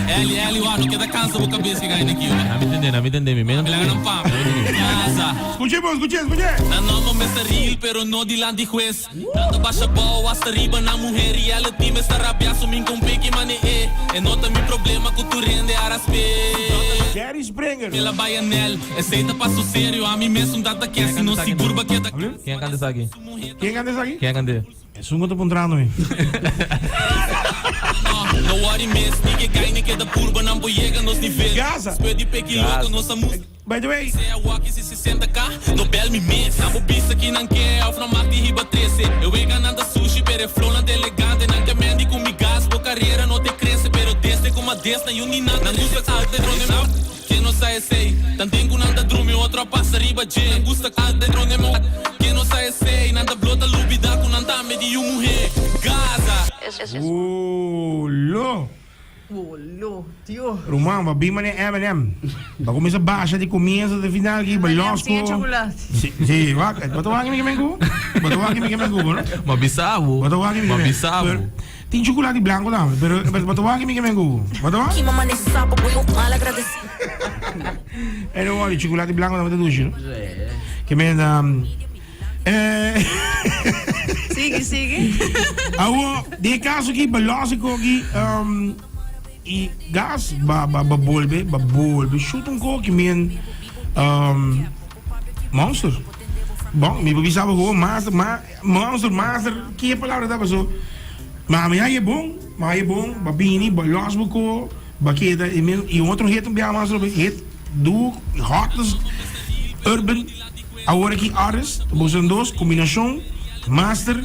Eli, Eli, wak, no keda cansa bo cabes ke gaina aki, Na mi tende, na mi tende, mi men. Laga nan pam. Casa. Scuche bo, scuche, scuche. Nan nomber mester real, pero no dilanti hues. Nan ta basha bou hasta riba nan muher reality me sta rabia so min con peki mane e e no ta mi problema cu tur hende a raspe. Jerry Springer. Mi la bay anel esey ta paso serio ami mesun ta ta ke si no sigur ba keda Ken a canta esaki? Ken canta esaki? Ken a canta? Esun cu ta puntrando mi. No worry mes ni ke guy ni keda purba nan por yega nos nivel Gaza. Despues di peki loco nos a mus. By the way. Sea wak si 60 k, no bel mi mes. Nan bo bisa ki nan ke of nan mag di hiba trese. E wega nan ta sushi pero e flow nan ta elegante. Nan ke mendi ku mi gas, bo karera no te krese. Pero desde ku ma des nan yu ni nan Nan gusta alta drone mo Ken no sa esey? Tanten ku nan ta drumi otro a pasa riba dje. Nan gusta alta drone mo Ken no sa esey? Nan ta blo ta lubida ku nan tambe di yu muhe. Gaza. Olo. Bolo, tio. Ruman, ba bin mane M&M. Ba kuminsa basha di komienso te final ki, ba los Sin ku. chocolate. Si, si, wak, bo ta wak mi kemen ku? Bo ta wak mi kemen ku, no? Ma bisa bo. Bo ta wak mi Ma kemen. bisa bo. Pero, tin chocolate blanco tambe, pero bo ta wak mi kemen ku? Bo ta wak? E no wak, chocolate blanco tambe ta dushi, no? Kemen, um, eh, Sigui, sigui. Awo, den e kaso aki, ba los e koki, um, i gas, ba, ba, ba bolbe, ba bolbe shoot un koki, men, um, monster. Bon, mi por bisa bo gewoon master, ma, monster, master, ki e palabra ta paso. Ma mi haye bon, ma haye bon, ba bini, ba los bo ko, ba keda, i men, i otro hit un biaha mas, hit, du, hotness, urban. Awor aki artist, boso dos, kombinashon, master.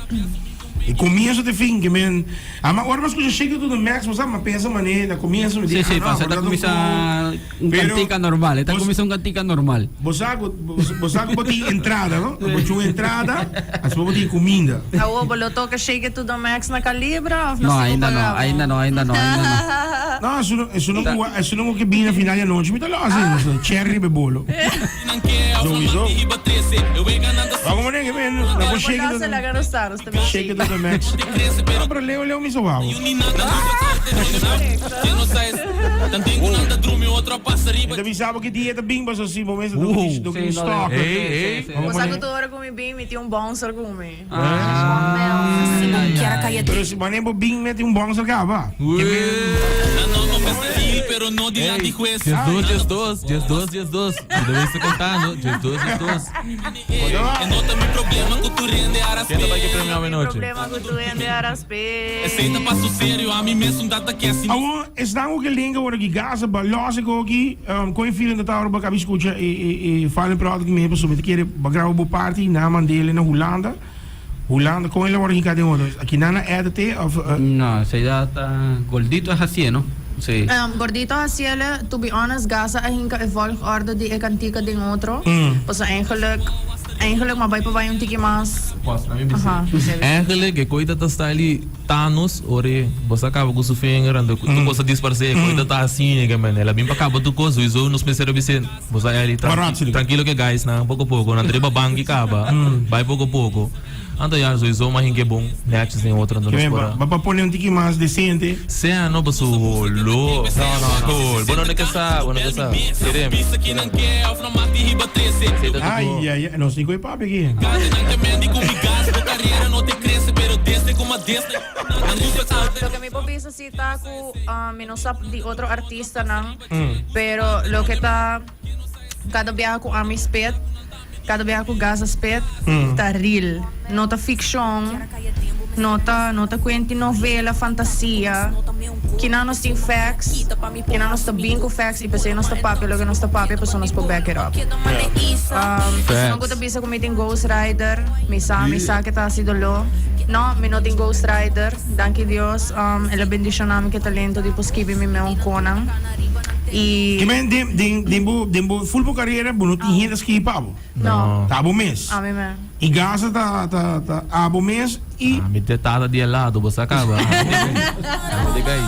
E comienzo te fin, ke men, ama ora mi scucha Shake It to the Max, bo sa, mi a pensa mane na comienzo mi di, Sí, sí, ah, no, pasa, por ta tanto, cuminsa un Pero, cantica normal, e ta bos- cuminsa un cantica normal. Bo sa cu, bo sa cu bo tin entrada, no? Bo tin un entrada, asina bo tin cuminda. Awo, bo lo toca Shake It to the Max na Calibra of No, na Sigo ainda no, Pagabo? ainda no, ainda no, ainda no. No, esun no, esun no cu, esun no cu ke bini na final di anochi, mi ta lo haci, cherry riba e bolo. Sowieso. Wak manera ke men, na por Shake It to the, Shake It to the Max. No, pero leu, leu mi sa wou. Mi ta bisa bo ki dia ta bin paso si bo mester do ki stock. Hey, hey. Bo sa ku tur ora ku mi bin mi tin un bouncer ku mi. Pero si wanneer bo bin mete un bouncer kaba. Dies dos, dies dos, dies dos, dies dos. Mi ta mester contando, dies dos, dies dos. Ken ta bai ke premio awe nochi? Awor, esnan ku ke lenga ora ki gasa ba lòs e koki, kon e feeling ta ta ora bo a kabi skucha e e final product mi pasobra mi ta kere bo a graba bo parti nan mand'el na Hulanda, Hulanda kon el a wòrdu hinká den otro? Aki nan a edit e òf? No, esei ta ta Gordito a hasié no? Sí. Gordito a hasié, to be honest Gaza a hinka e volgorde di e kantika den otro, pasobra eigenlijk eigenlijk m'a bai pa bai un tiki mas. Pos, laat mi bisa. Eigenlijk e koita ta style di Thanos, ora e bo sa kaba ku su finger anto tur kos ta disparsé, e koita ta asina ke men. El a bin pa kaba tur kos, sowieso nos mester a bis'é, bo sa Elly, trankilo ke guys nan, poko poko, nan ta riba banki kaba, bai poko poko. Anto ya, sowieso mas hinke bon netjes den otro, anto nos por a. Ba pa pone un tiki mas decente. Sea no paso holo. No, no, no. Bo no ke sa, bo no ke sa. Kere mi, kere mi. Ay, ay, ay, nos tin ku e papia aki. Loke mi por bisa si ta ku mi no sa di otro artistanan, pero loke ta kada biaha ku ami spet, kada biaha ku Gaza spet, ta real. No ta fikshon, no ta no ta kuenti novela, fantasia. Kinan nos tin facts, kinan nos ta bin ku facts i p'esei nos ta papia loke nos ta papia pasobra nos por back it up. Esun ku ta bisa ku mi tin ghost rider, mi sa mi sa ke ta hasi doló. No, mi no tin ghost rider. Danki Dios, el a bendishona mi ku e talento di por skibi mi meun konan. I. Ke men den den den bo den bo ful bo karera bo no tin hende a skibi pa bo. No. Ta abo mes. Ami mes. I Gaza ta ta ta abo mes i. Ami te tata di helado, bo sa caba. Ami te cai.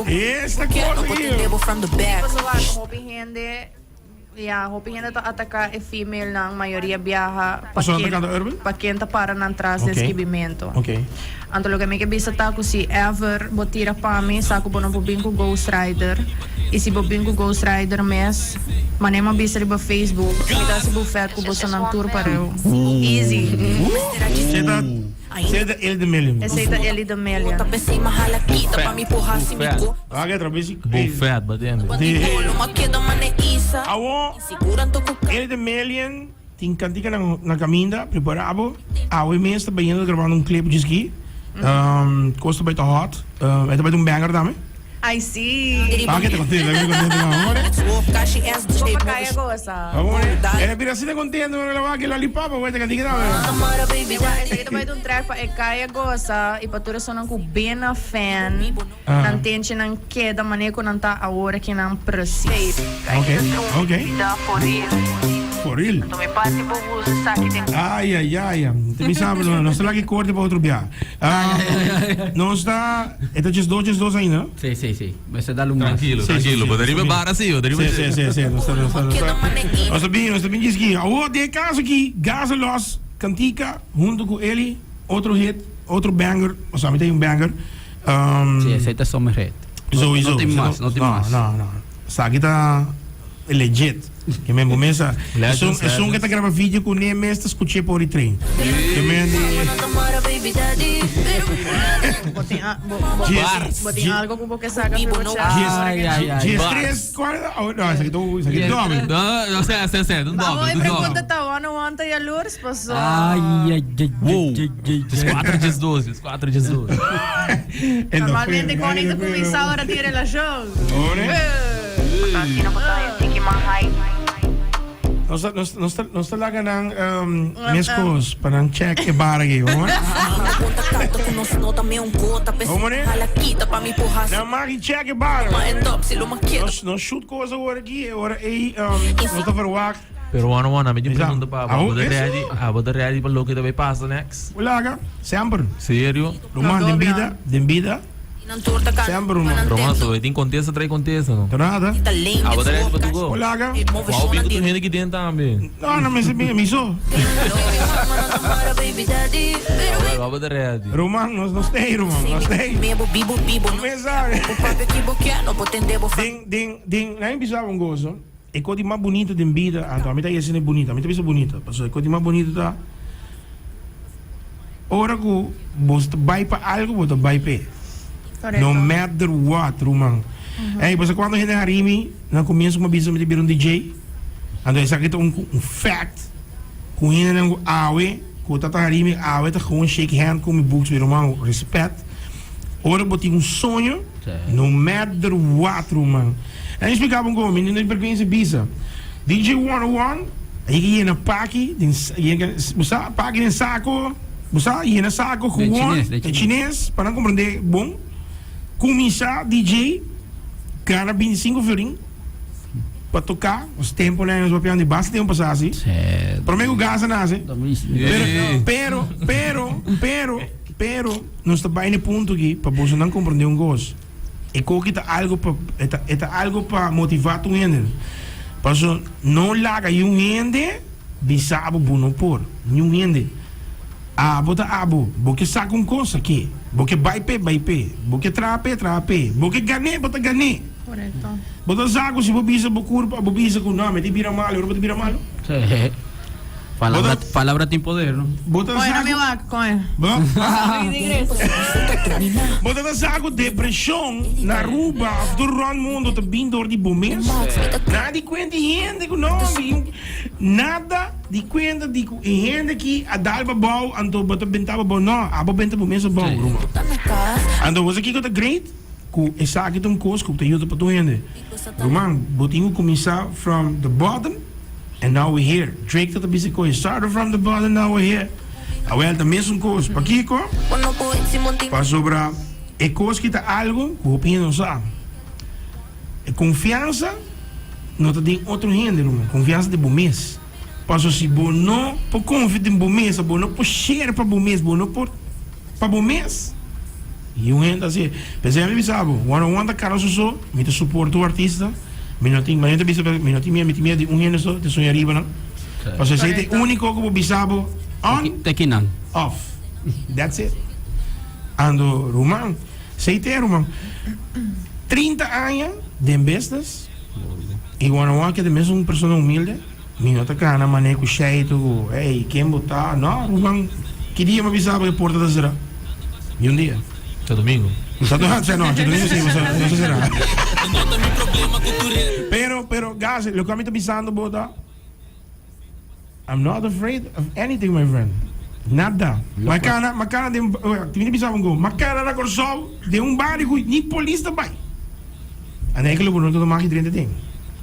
Esta cosa aki. Pasobra wak hopi hende, ya, hopi hende ta ataka e female nan mayoria biaha pa Pasobra nan ta ken canta urban? pa ken ta para nan tras den Ok. skibimento. Ok. Anto loke mi ke bisa ta ku si ever bo tira pa mi sa ku bo no por bin ku Ghost Rider i si bo bin ku Ghost Rider mes manera mi a bisa riba Facebook mi ta hasi bufet ku bosonan tur pareu. Easy. Esei ta esei ta Ellie the Million. Esei ta Ellie the Million. Bufet. Wak e trabes i Bufet, bo tende. Awor Ellie the Million. Tin kantika nan na kaminda, prepara bo. Awe mes ta bayendo grabando un clip djis aki. Kos ta bai ta hot. E ta bai ta un banger tambe. Ay si. Ah, ke ta contento, ke ta contento nan, hoor. Bo pa kaya gosa. E ta bira asina contento, pero la wak e lollipop, awor ta kantika tambe. Ewa, esaki ta bai ta un track pa e kaya gosa y pa tur esunnan ku bena fan. Nan tenchi nan keda manera ku nan ta awor aki nan precies. Ok, ok. For real. Ay, ay, ay. Te bisa, nos ta laki korte pa otro bia. Nos ta, e ta djes dos, djes dos ainda, no? Sí, sí, sí. Mester dal un mas. Tranquilo, tranquilo. Bo ta riba bara sí, bo ta riba. Sí, sí, sí, sí. Nos ta, nos ta, nos ta. Nos ta bin, nos ta bin djes ki. Awor, den e kaso aki, Gaza Los, Kantika, hunto ku Eli, otro hit, otro banger, osea mi ta un banger. Um, Sí, esei ta summer hit. Sowieso. No tin mas, no tin mas. No, no. Esaki ta legit. Ke men bo mesa. Legends, Esun, esun ke legends. ta graba video ku ne mes ta skuché por di train. Ke men di Bo tin a- bo- bo- Dies- bo tin algo ku bo ke saka for bo chat. Dies- Ay, ay, ay. Dies Bars. tres, kual? Oh, no, esaki ta esaki ta dobbel. No, no, sea, sea, sea, un Abo dobbel, e un pregunta dobbel. ta one on one ta jaloers paso. Ay, ay, ay, Wow. ay, ay, ay. Dies cuatro, dies dos, dies cuatro, dies dos. Normalmente con ta cuminsa ora tin relacion. Ore. Nos ta, nos, nos ta, nos ta laga nan um, meskos pa nan check e bar aki, hoor. Hoor meneer? Nan mag check e bar. Nos, nos shoot kos awor aki, e ora ei um, nos ta verwacht. Pero one on one, ami tin Isa. pregunta pa abo. Awo, Abo ta eso. ready, abo ta ready pa loke ta bay pasa next? Laga, semper. Serio? Ruman, den bida, den bida. Semper, ruman. Roman, so e tin contesta trae contesta, no? Nada. Abo ta ready pa tu go? Laga. Wou bin ku tur hende ki den tambe. No, no, mi, mi, mi so. Abo abo ta ready. Ruman, nos no stay, ruman, nos stay. Mesa. Den, den, den, na bisa un gozo. E kos di mas bunito den bida, anto ami ta yesi na e bunito, ami ta bisa bunito, pasobra e kos di mas bunito ta ora ku bo ta bai pa algu, bo ta bai p'e. No matter what, ruman. Ey, pasobra kuantu hende hari mi na komienso ku mi a bisa mi ta bira un DJ, anto esaki ta un un fact ku hendenan ku awe ku ta ta hari mi awe ta gewoon shake hand ku mi buks mi ruman, respet. Ora bo tin un soño, no matter what, ruman. Nan explica bo con, mi no tin berguensa bisa. DJ 101 a yega yena paki den, yega, bo sa, paki den saco, bo sa, yena saco Den gewoon, chines, den den chines, pa nan comprende bon. Cuminsa DJ, gana 25 florin pa toca, nos temponan nos papiando di basta tempo pasa asi. Prome cu gas a nace. Pero, pero, pero, pero, pero, nos ta bay na e punto aki pa bosonan comprende un cos. E koki ta algo pa e ta e ta algo pa motivá tur hende. Paso no laga niun hende bisa bo bo no por. Niun hende. Abo ta abo. Bo ke saka un kos aki. Bo ke bai p'e, bai p'e. Bo ke traha p'e, traha p'e. Bo ke gan'é, bo ta gan'é. Bo ta sa ku si bo bisa bo kurpa, bo bisa ku no, mi ta bira malu, ora bo ta bira malu. Palabra, palabra tin poder, no? Bo ta Oye, sa no me ku wak, coño. Bo Bo ta sa ku depresion na Aruba of tur rond mundo ta bin door di bo mes? Nada di kuenta e hende ku no, nada di kuenta di ku e hende ki a dal bo abou anto bo ta benta bo abou. No, abo benta bo mes abou, ruman. Anto bo sa kiko ta great? Ku esaki ta un kos ku ta yuda pa tur hende. Ruman, bo tin ku kuminsá from the bottom. And now we here. Drake ta ta bisa koe started from the bottom now we here. Awel ta mesun kos. Pakiko? Pasobra e kos ki ta algo ku hopi hende no sa. E konfiansa no ta den otro hende ruman. Konfiansa den bo mes. Paso si bo no por konfia den bo mes, bo no por share pa bo mes, bo no por pa bo mes. Y un hende así. P'esei mi bisa bo, one on one ta kara su so, mi ta support tur artista, mi no tin, mi ta bisa mi no tin miedo, mi tin miedo di un hende so, te soña riba nan. Pasobra esei ta e úniko ku bo bisa bo on, Te kinan. off. That's it. Ando ruman, esei ta e ruman. 30 aña den business y one on one keda mesun persona humilde. Mi no ta kana manera ku sheitu ku ey ken bo ta no ruman ki dia mi a bisa bo e porta ta sera ni un dia. Djadomingo. No djadomingo si no ta sera pero pero guys loke mi ta bisando bo ta I'm not afraid of anything my friend nada mi kana mi kana den mi ta bisa bo un kos mi kana na Kòrsou den un bario ku ni polis ta bai. Anei ku lo bo no ta maki drenta den.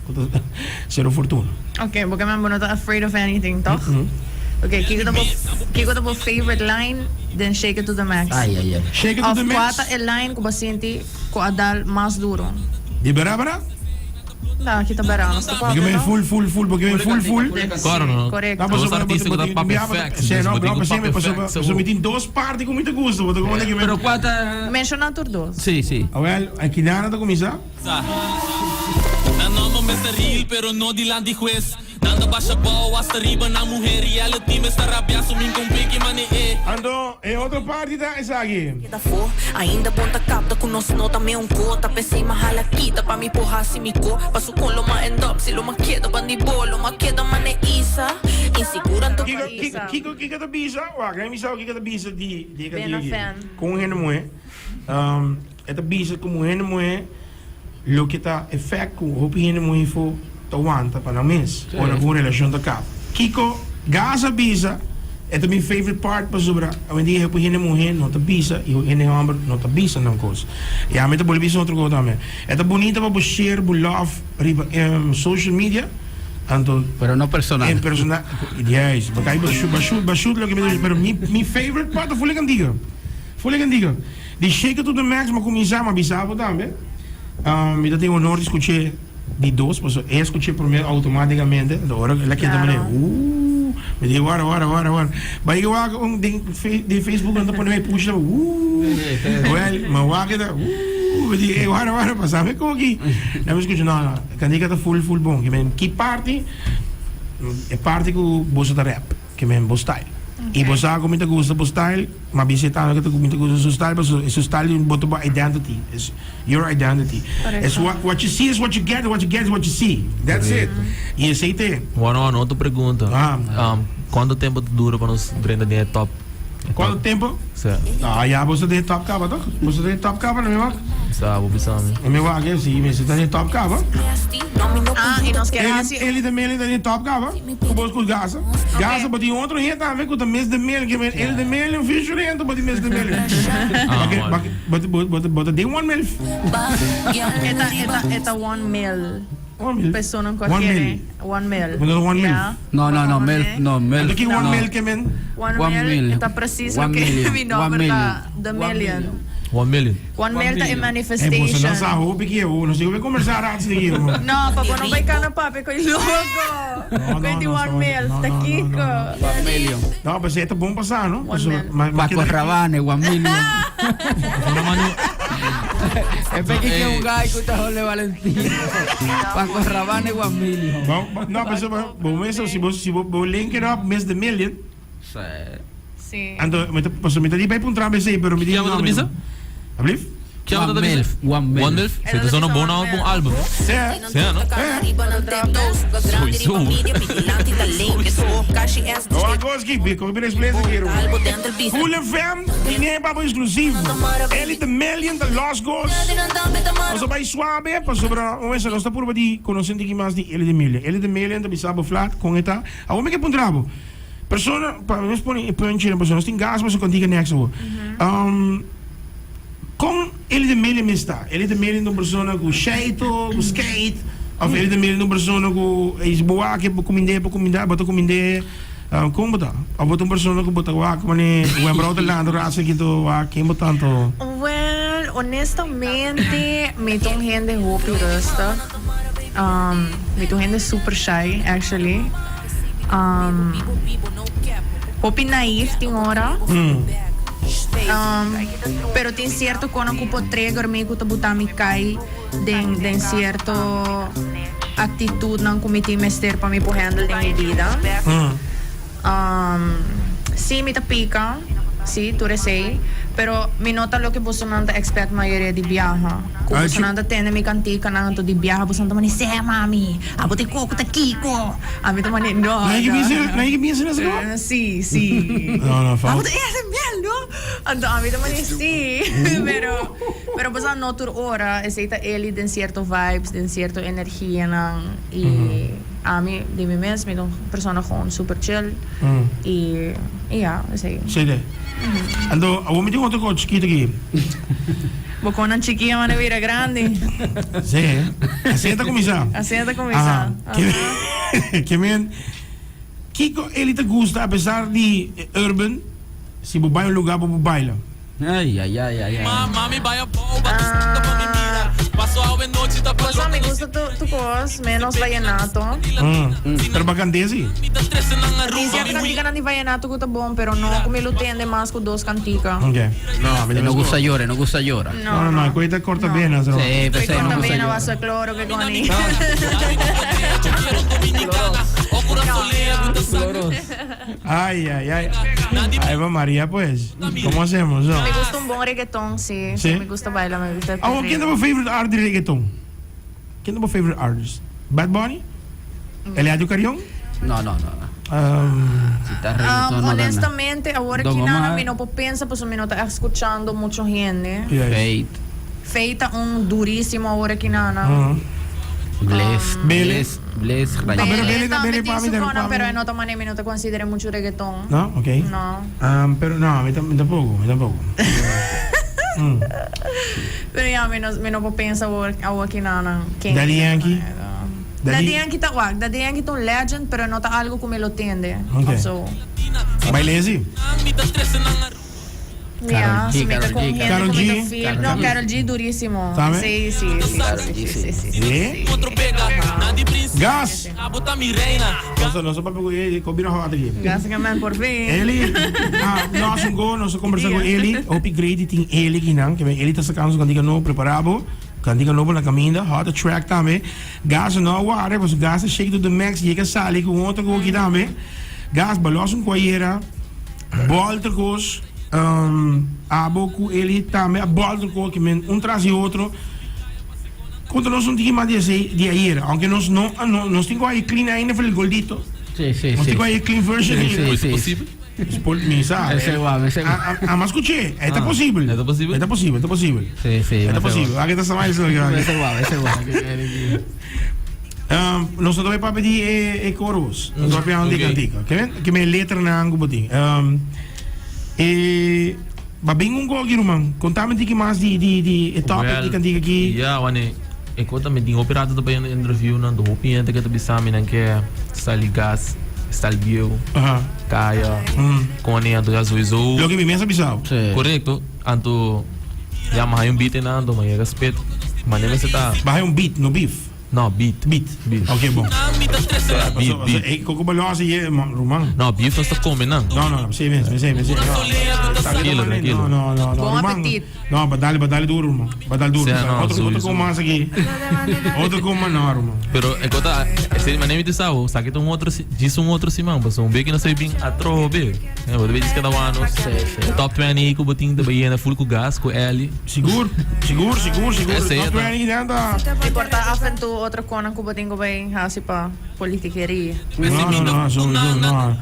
Ku ta Cerro Fortuna. Ok, bo ke men bo no ta afraid of anything, toch? Ok, kiko ta bo kiko ta bo favorite line den Shake It To The Max? Ai, ai, ai. Shake It To Of The kua Max? ta e line ku bo sinti ku a dal mas duro? Di bera bera? Da, ki ta bera, nos ta Bo ke papia, men no? full full full, bo ke men full full. Kòrda no, Korekto. No, dos pasobra bo artista ku ta tin papia biaha facts, Sí, dus no, bo tin no, ku pasobra papia pasobra facts pasobra mi awor. tin dos parti ku mi ta gusta, bo ta komo ke men. Pero kua ta. Menshoná tur dos. Sí, sí. Awel, aki nana ta kuminsá. Nan nomber mester real pero no dilanti hues Nan ta basha bou hasta riba nan muher y el team esta rabia su min con piki mane e. Anto e otro parti ta esaki. Keda fo, ainda bon ta kapta ku nos no ta meun kota P'esei m'a hala kita pa mi por hasi mi ko Paso kon lo m'a end up si lo m'a keda bandi bo Lo m'a keda mane isa, insigur anto Kiko, kiko, kiko, kiko ta bisa? Wak, mi sa kiko ta bisa di, di e Bena kantika aki. fan. Ku un hende muhé. E ta bisa ku un hende muhé loke ta efèkt ku hopi hende muhé fo ta wanta pa nan mes ora ku un relashon ta kaba. Kiko Gas a bisa e ta mi favorite part pasobra awendia hopi hende muhé no ta bisa i hopi hende hòmber no ta bisa nan kos. I ami ta bolbe bisa otro kos tambe. E ta bunita pa bo share bo love riba social media. Anto Pero no personal. En personal, juist, bo kai bo shoot, bo shoot, bo shoot loke mi ta bisa, pero mi mi favorite part ta Fully Cantiga. Fully Cantiga. Di Shake It To The Max mi a kuminsá, mi a bisa bo tambe. Mi ta tin honor di skuch'é di dos, pasobra e a skuch'é promé outomátikamente, anto ora el a keda manera, ooh, mi di wara, wara, wara, wara. Bai ke wak un den den Facebook nan ta pone mi push ta, ooh, well, mi a wak e ta, ooh, mi di, ey, wara, wara, pasame koki. Nan mi skucha, no, no. Kantika ta full full bon. Ke men ki parti e parti ku boso ta rap. Ke men bo style. I bo sa ku mi ta gusta bo style, ma bisa e tambe ku mi ta gusta su style pasobra e su style di bo ta bo identity. It's your identity. It's what what you see is what you get and what you get is what you see. That's it. I esei ta e. Bueno, un otro pregunta. Cuanto tempo ta dura pa nos drenta den e top? Cuanto tempo? Sí. Ah, ya boso den top caba toch? Boso den top caba, no me wak? Sa, bo bisa mi. No me wak, eh, sí, mester ta den top caba. Ah, y nos kier haci. Eli de Meli ta den top caba. Cu bos cu Gaza. Gaza, bo tin otro hende tambe cu ta Miss de Meli. Que men Eli de Meli un featuring, anto bo tin Miss de Meli. Ah, Bake, bake, bo, bo, bo ta den one mil. Eta, eta, eta one mil. One mil. Personan cu a One kere. mil. One mil. Bo ta one mil. Ja. No, no, no, mil, no, mil. Anto ki one no. mil ke men? One, One mil, million. e ta precies One loke million. mi One nomber ta. million. The One million. million. One million. One One mil ta e million. Eh, boso manifestation. no sa hopi ki e, nos tin ku kombersá rato di ki. No, pa bo no bai kana papia ku e loko. No, no, Ku e di no, one no, mil, no, ta no, no, kiko? no, One million. No, pues e ta bon pasá, no? One mil. Ma, ma Paco keda- Rabanne, one million. Una mano. E peki ke un guy ku ta Jole Valentino. Paco Rabanne, one million. Bo, bo, no, pues, bo, bo mes, si bo, si bo, bo link it up, mes the million. Sí. Sí. Anto, mi ta, paso mi ta di bai puntra bc, pero mi di Kiaba no, ta mi bisa? no. Alblief? Kiaba One ta bisa? mil, one mil. One mil? Se ta zona bon album, album. Sí. Sí, no? Sowieso. Oh, Goski, bi, kom bir explain aqui, Cool FM, tine papo exclusivo. Ellie the Million, The Lost Ghost. Nos a bai suave, pasobra, un vez, nos ta purba di conoce un tiki mas di Ellie the Million. Ellie the Million ta bisa bo flat con e ta. Awor mi ke puntra bo. Persona, pa nos pone e puntje, pasobra nos tin gas pa su kantika next awor. Um, Kon Eli de Melian mes ta? Eli de Melian ta un persona ku sheito, ku skate, of Eli de Melian ta un persona ku e bo wak e bo kumind'é, bo kumindá, bo ta kumind'é, kon bo ta? Of bo ta un persona ku bo ta wak manera wembrou ta lanta rasa aki to wak, ken bo ta anto? Well, honestamente mi ta un hende hopi rustig. Mi ta un hende super shy actually. Hopi naïef tin ora. Pero tin cierto conan cu por trigger mi cu ta buta mi cay den den cierto actitudnan cu mi tin mester pa mi por handle den mi bida. Sí, mi ta pica, sí, tur esey, pero mi no ta loke bosonan ta expect mayoria di biaha. Cu bosonan ta tende mi canticanan anto di biaha bosonan ta manda, Sea mami, abo ta e coco ta kico? Ami ta manda, no, no. Nan ke bisa esaki bo? Sí, sí. No, no, fout. Abo ta e miel, no? Anto ami ta manda, sí, pero, pero bosonan no tur ora, esey ta Eli den cierto vibes, den cierto energianan y. Ami di mi mes mi ta un persona gewoon super chill y y ya esey. Sí de. Anto awor mi tin otro kos chikito aki. Bo konan chiki a manda bira grandi. Sí. Asina ta kuminsá. Asina ta kuminsá. Aha. Ke men kiko Eli ta gusta apesar di urban si bo bai un lugar bo por baila. Ay, ay, ay, ay, ay. Cosa mi gusta tu tu cos, menos vallenato. Mm. Pero bacante si. Tin cierto canticanan di vallenato cu ta bon, pero no cu mi lo tende mas cu dos cantica. Ok. No, a mi E no gusta llora, e no gusta llora. No, no, no, cu ta corta bena. Sí, Cu pesey no corta gusta bena llora. vaso de cloro que con Ay, ay, ay. Ay, va María, pues. ¿Cómo hacemos? No? Me gusta un bon reggaeton, sí. Sí? Me gusta bailar, me gusta el Awor, ken ta perreo. bo favorite artist di reggaeton? Ken ta bo favorite artist? Bad Bunny? Eladio Carrión? No, no, no. no. Um, Si ta reggaeton, no da nada. honestamente, awor Don aki nana Omar. mi no por pensa pasobra mi no ta escuchando mucho hende. yes. Fate. Fate ta un durísimo awor aki nana. Bless, Bele. bless, bless, Ah, pero Bele Bele tambe Bele tin pa mi su ta- kona, pa mi- pero e no ta manera mi no ta considera mucho reggaeton. No? Ok. No. Um, pero no, mi, mi tampoco, mi tampoco. Pero ya, mi no, mi no por pensa awor, awor aki nana ken Daddy mi ta Yankee? manera. Daddy Yankee ta wak, Daddy Yankee ta un legend pero no ta algo ku mi lo tende Ok. of so. Bai lezi. Ya, si mi ta ku un hende Karol ku mi ta G. feel. No, Karol G durísimo. Tambe? Sí, sí, sí, sí, sí, sí, sí, Eh? sí. Gas! Nos nos a papia ku Eli, kon bira hot aki. Gas ke man por fin. Eli, ah, nos un go, nos a kombersa ku Eli. Hopi great di tin Eli kinan, ke men Eli ta sakando su kantika nobo, prepara bo. Kantika nobo na kaminda, hot track tambe. Gas no a ware, pasobra gas a shake to the max, yega sali ku un otro koki tambe. Gas, balos un kuayera, bolter kos, abo ku Eli tambe a bolter koki, men un tras di otro. Konta nos un tiki mas di esei di ayera, aunke nos no, nos tin ku haña clean ainda for el goldito. Sí, sí, Nos sí. tin ku haña clean version Sí, ainda. sí, Is sí. posibel? Por mi sa. Ese guau, ese guau. A, a, a mas escuché. Está Ah, posible. está posible? Está posible, está posible. Sí, sí. Está ese posible. guau. Aquí está Samuel. Ese guau, ese guau. Um, nos tambe papia di e, e coros. Nos papia di Ok. cantica. Ke men, ke men letra na angu botin. Um, e, ba bin un gogi ruman. Contame tiki mas di, di, di e topic Well, di cantica aki. Ja, wanneer ik word met die operator bij een interview dan de hoop je dat ik het samen dan ke stali gas, stali bio, Aha. kaya, kone anto ja sowieso. Loke mi mes a bisao. Sí. Correcto, anto ja maar hij een beat in anto, maar je respect. Maar neem het daar. Bahay un beat, no beef. No, beat. Beat. Beat. Ok, bon. Ja, beat, beat. Ey, Coco Balosa ye, man, ruman. No, beef was te komen dan. No, no, no, sí, sí, sí, sí. No. Tranquilo, tranquilo. No, no, no, no. Bon ruman. apetit. No, ba dale, ba dale duro, ruman. Ba dale duro. Sí, no, otro, otro sowieso. con más aquí. Otro con más, no, ruman. Pero ik word ese maar neem het sao, sa que um outro diz um outro simão, mas um bem que não sei bem atro be. Ja, wat weet je cada ano. Top 20 ku botin de Bahia full ku gas ku L. Sigur, sigur, sigur, sigur. Ese Top ta. 20 anda. E porta af en toe otro konan ku botin ku bay hasi pa politikerie. No, no, no, sowieso, no.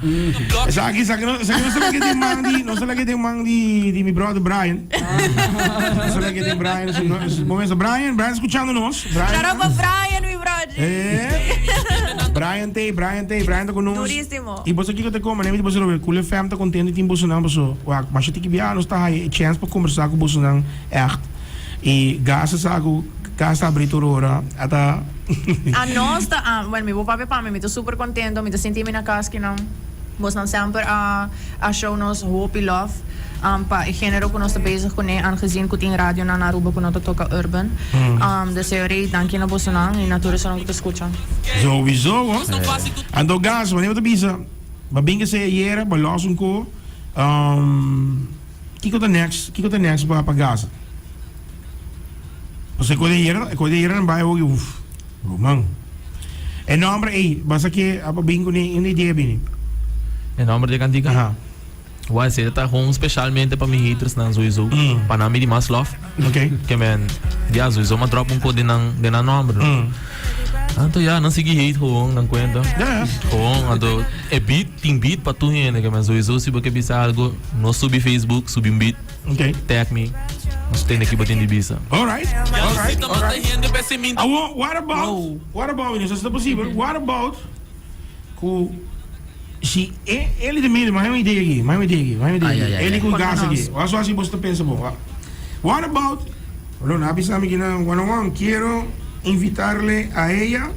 Esaki, esaki no, esaki no se la que den man di, no se la que den man di, di mi brother Brian. No se la que den Brian, su, no, su, momento, Brian, Brian escuchándonos. Brian. Shout out pa Brian, mi brother. Eh. Brian T, Brian T, Brian ta con nos. Durísimo. Y boso kiko te come, nemi boso Robert Cool FM ta contento y tin boso nan boso. Wak, mas tiki bia nos ta hay chance pa conversar cu boso nan echt. Y gasa sa cu casa abri tur ora ata A nos ta, a, bueno, mi bo papia pa mi, mi ta super contento, mi ta sinti mi na cas ki nan. Bosnan semper a a show nos hopi love um, pa e genero cu nos ta bezig cune, aangezien cu tin radionan na Aruba cu no ta toca urban. Um, dus señorey, danki na bosonan y na tur esonan cu ta scucha. Sowieso, hoor. Anto gas, wanneer bo ta bisa, ba bin ke sea ayera, ba los un ko, um, kiko ta next, kiko ta next pa pa gas? Pasobra e ko di ayera, e ko di ayera nan bai hopi, uf, ruman. E nomber ey, basta ke a bin kune un idea bini. E nomber di e kantika? Aha. Wai, esei ta gewoon specialmente pa mi haters nan sowieso. Pa nan mi di mas love. Ok. Ke men, ya, sowieso m'a drop un ko den nan, den nan nomber. Anto ya, nan sigui hate gewoon, nan cuenta. Ya, ya. Gewoon, anto e beat, tin beat pa tur hende. Ke men sowieso si bo ke bisa algo, no subi Facebook, subi un beat. Ok. Tag me. Nos tende ki bo tin di bisa. Alright, alright, alright. Awo, what about, what about, no sé si ta posibel, what about ku si e Eli ta mira, mas un idea aki, mas un idea aki, mas un idea Ay, aki. ay, ay, Eli ay. ku gas aki. Cuéntanos. Wak so si bo ta pensa bo. Wak. What about, bueno, na bisa mi ki na one on one, quiero invitarle a ella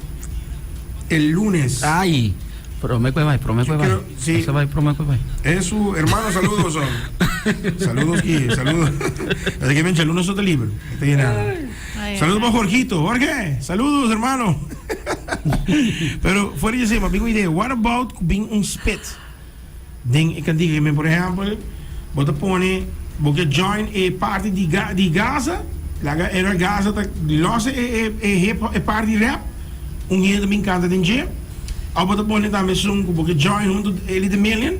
el lunes. Ay, prome que bai, prome que bai. Quiero- sí. Ese bai, prome que bai. Es su hermano, saludos. son. Saludos, Guille, saludos. Así que ven, el lunes está libre. Está llenado. Ay, Saludos para Jorgito. Jorge, saludos, hermano. Pero fuera de ese, me idea. What about being un spit? Den e kantika, men, por ehempel, bo ta pone, bo ke join e party di, ga, di Gaza, laga era Gaza ta los e, e, e hip e party rap, un hende bin kanta den dje. Of bo ta pone tambe esun ku bo ke join hunto Eli the Million,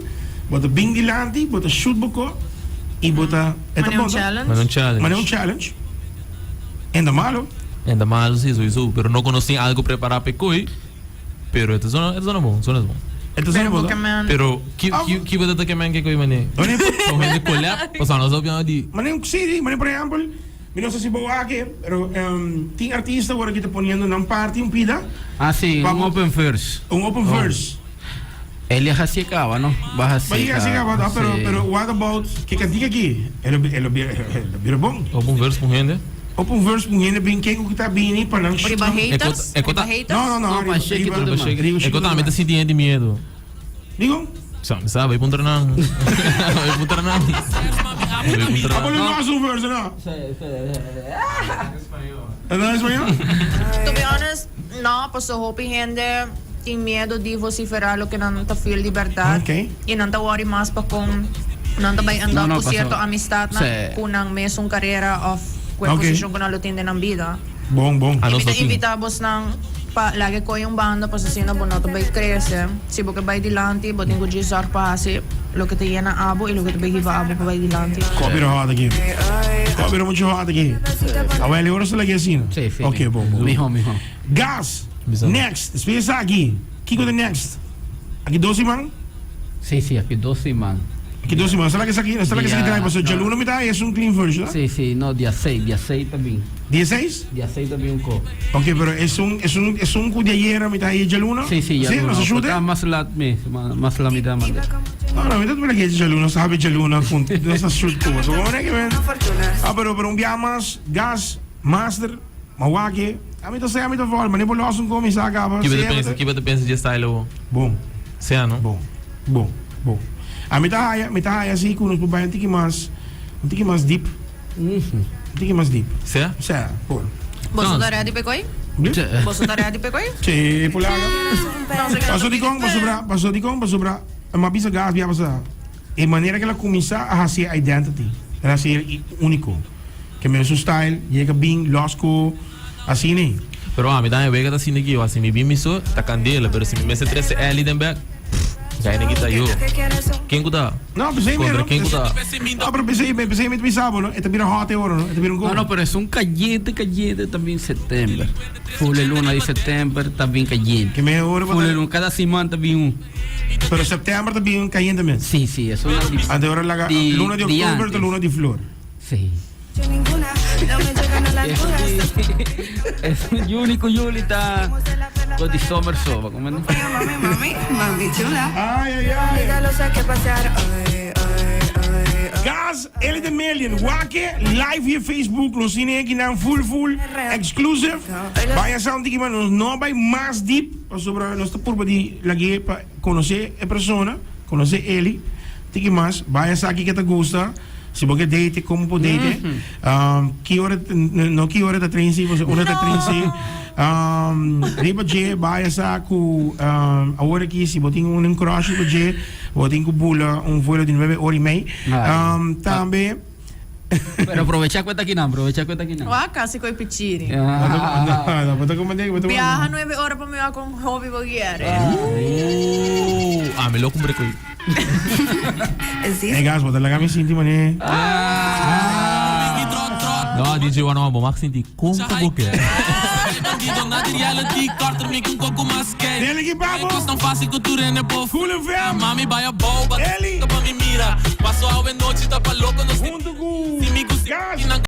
bo ta bin dilanti, bo ta shoot boko i bo ta e ta Mane un bon, challenge. Mane un challenge. Mane un challenge. En ta malo. En ta malo si, sowieso. Pero no konosí algo prepará pa e koi. Pero e ta zona, e ta zona bon, zona es bon. E ta zona Pero bon, bo ke no? men. Pero ki Ah, ki ki bo ta ke men ke koi mane? Mane- Con hende collab, pasobra nos a opina di Mane un sí, mane por ehempel, mi no sa si bo wak e, pero em, tin artista awor aki ta poniendo nan parti un pida, Ah, sí, Pa un bo- open verse. un open verse. Él es así acaba, ¿no? Vas así. Ba yega así acaba, caba, pero sí. pero what about ke kantika aki? E lo e lo bira e lo bira bon. open verse con hende. Open verse un hende bin ken ku ta bini pa nan Riba haters? E kota- Riba haters? No, no, no. No, pa riba- shake it riba- to the max. riba E shake kota it to mi the ta sinti hende miedo. Digo? Sa, mi sa, bai puntra nan. Bai puntra nan. Bai puntra Abo nan. no hace un verse, no? ¿No en español? To be honest, no, paso hopi hende tin miedo di vociferar loke nan ta feel di berdad. Ok. Y nan ta worry mas pa con nan ta bay end No, up no, cu paso- cierto amistadnan Sí. cu nan mesun carera of cu e Ok. posicion cu nan lo tin den nan bida. Bon, bon. Ah, Y nos mi ta no tin. invita bosnan pa laga e coy un banda pasobra asina bo no ta bay crece. Si bo ke bay dilanti bo tin cu djis zorg pa haci loke ta yena abo y loke ta bay hiba abo pa bay dilanti. Kopi ro hot aki. Kopi ro mucho hot aki. Awel, e ora sa lagi asina? Sí, sí. Ok, bon, bon. Miho, miho. Gas! Bisa. Next! Despues esaki, kiko ta next? Aki dos siman? Sí, sí, aki dos siman. Aki dos siman. Sa laki esaki, sa laki esaki Dia- trae paso no. djaluna mi ta es un clean version, no? Sí, sí, no, dia 6, dia 6 ta bin. Dia 6? Dia 6 ta bin un ko. Ok, pero es un, es un, es un ku di ayera mi ta e djaluna? Sí, sí, Sí, djaluna. no se shoot? Mas mas laat mes, mas la mitad mande. No, no, mi ta tuma laki djaluna, sabe djaluna kun, no sa shoot ku. So, como que men? Ah, pero, pero un bia mas, gas, master, Mawake, ami ta sea, ami ta vol, ma ne bo los un komi sa kaba. Kiba ta Sea, pensa, kiba ta pensa dje style awo? Bon. Sea no? Bon, bon, bon. Ami ta haya, mi ta haya si ku nos por bai un tiki mas, un tiki mas deep. Un tiki mas deep. Sea? Sea, por. Boso ta ready p'e koe? Boso ta ready p'e koe? Sí, por laga. Paso dikon, pasobra, paso dikon, pasobra, mi a bisa gas bia pasa. E manera ku el a kuminsá a hasi e identity, el a hasi úniko. Ke men su style yega bin los ku asina ei. Pero ami ta wega ta sinti ki si mi bin mi so ta kandela pero si mi mester trese Ellie den bek pff gaina ki ta yo. Ken ku ta? No, pesei Kontra mero. ken ku ta? No, pero pesei, pesei mi ta bisa bo no, e ta bira hot e ora no, e ta bira un No, go. no, pero es un cayente, cayente también septiembre. Full luna di septiembre ta bin cayente. Ke men ora bo Full ta. luna, cada siman ta bin un. Pero septiembre ta bin cayente mes. Sí, sí, es una di, Ante ora laga di, luna di di oktober ta antes. luna di flor. Sí. Es un juni ku juli ta ko di zomer soba, como no? Ay, ay, ay. Gas, Ellie the Million, wake live hier Facebook, nos cine aquí nan full full exclusive. Vaya sound tiki man, nos no bay mas deep pasobra nos ta purba di lag'é pa conoce e persona, conoce Ellie. Tiki mas, vaya sa ki ke ta gusta. Si bo ke date, komo por date. Ki ora, no ki ora ta train si, pasobra ora ta train si. Riba dje, bai sa ku awor aki si bo tin un crush riba dje, bo tin ku bula un vuelo di nuebe ora i mei. Tambe. Pero aprovecha ku e ta kinan, aprovecha ku e ta kinan. Wak kasi ku e pichiri. No, bo ta komprende, bo ta Biaha nuebe ora pa mi wak un hobi bo kier. Ooh, ami lo kumpra ku. Hey gas, bo ta laga mi sinti mané. No, DJ Wano, bo mag sinti kon ku bo ke. Dele ki papo. Cool FM. Eli. Hunto ku Gas.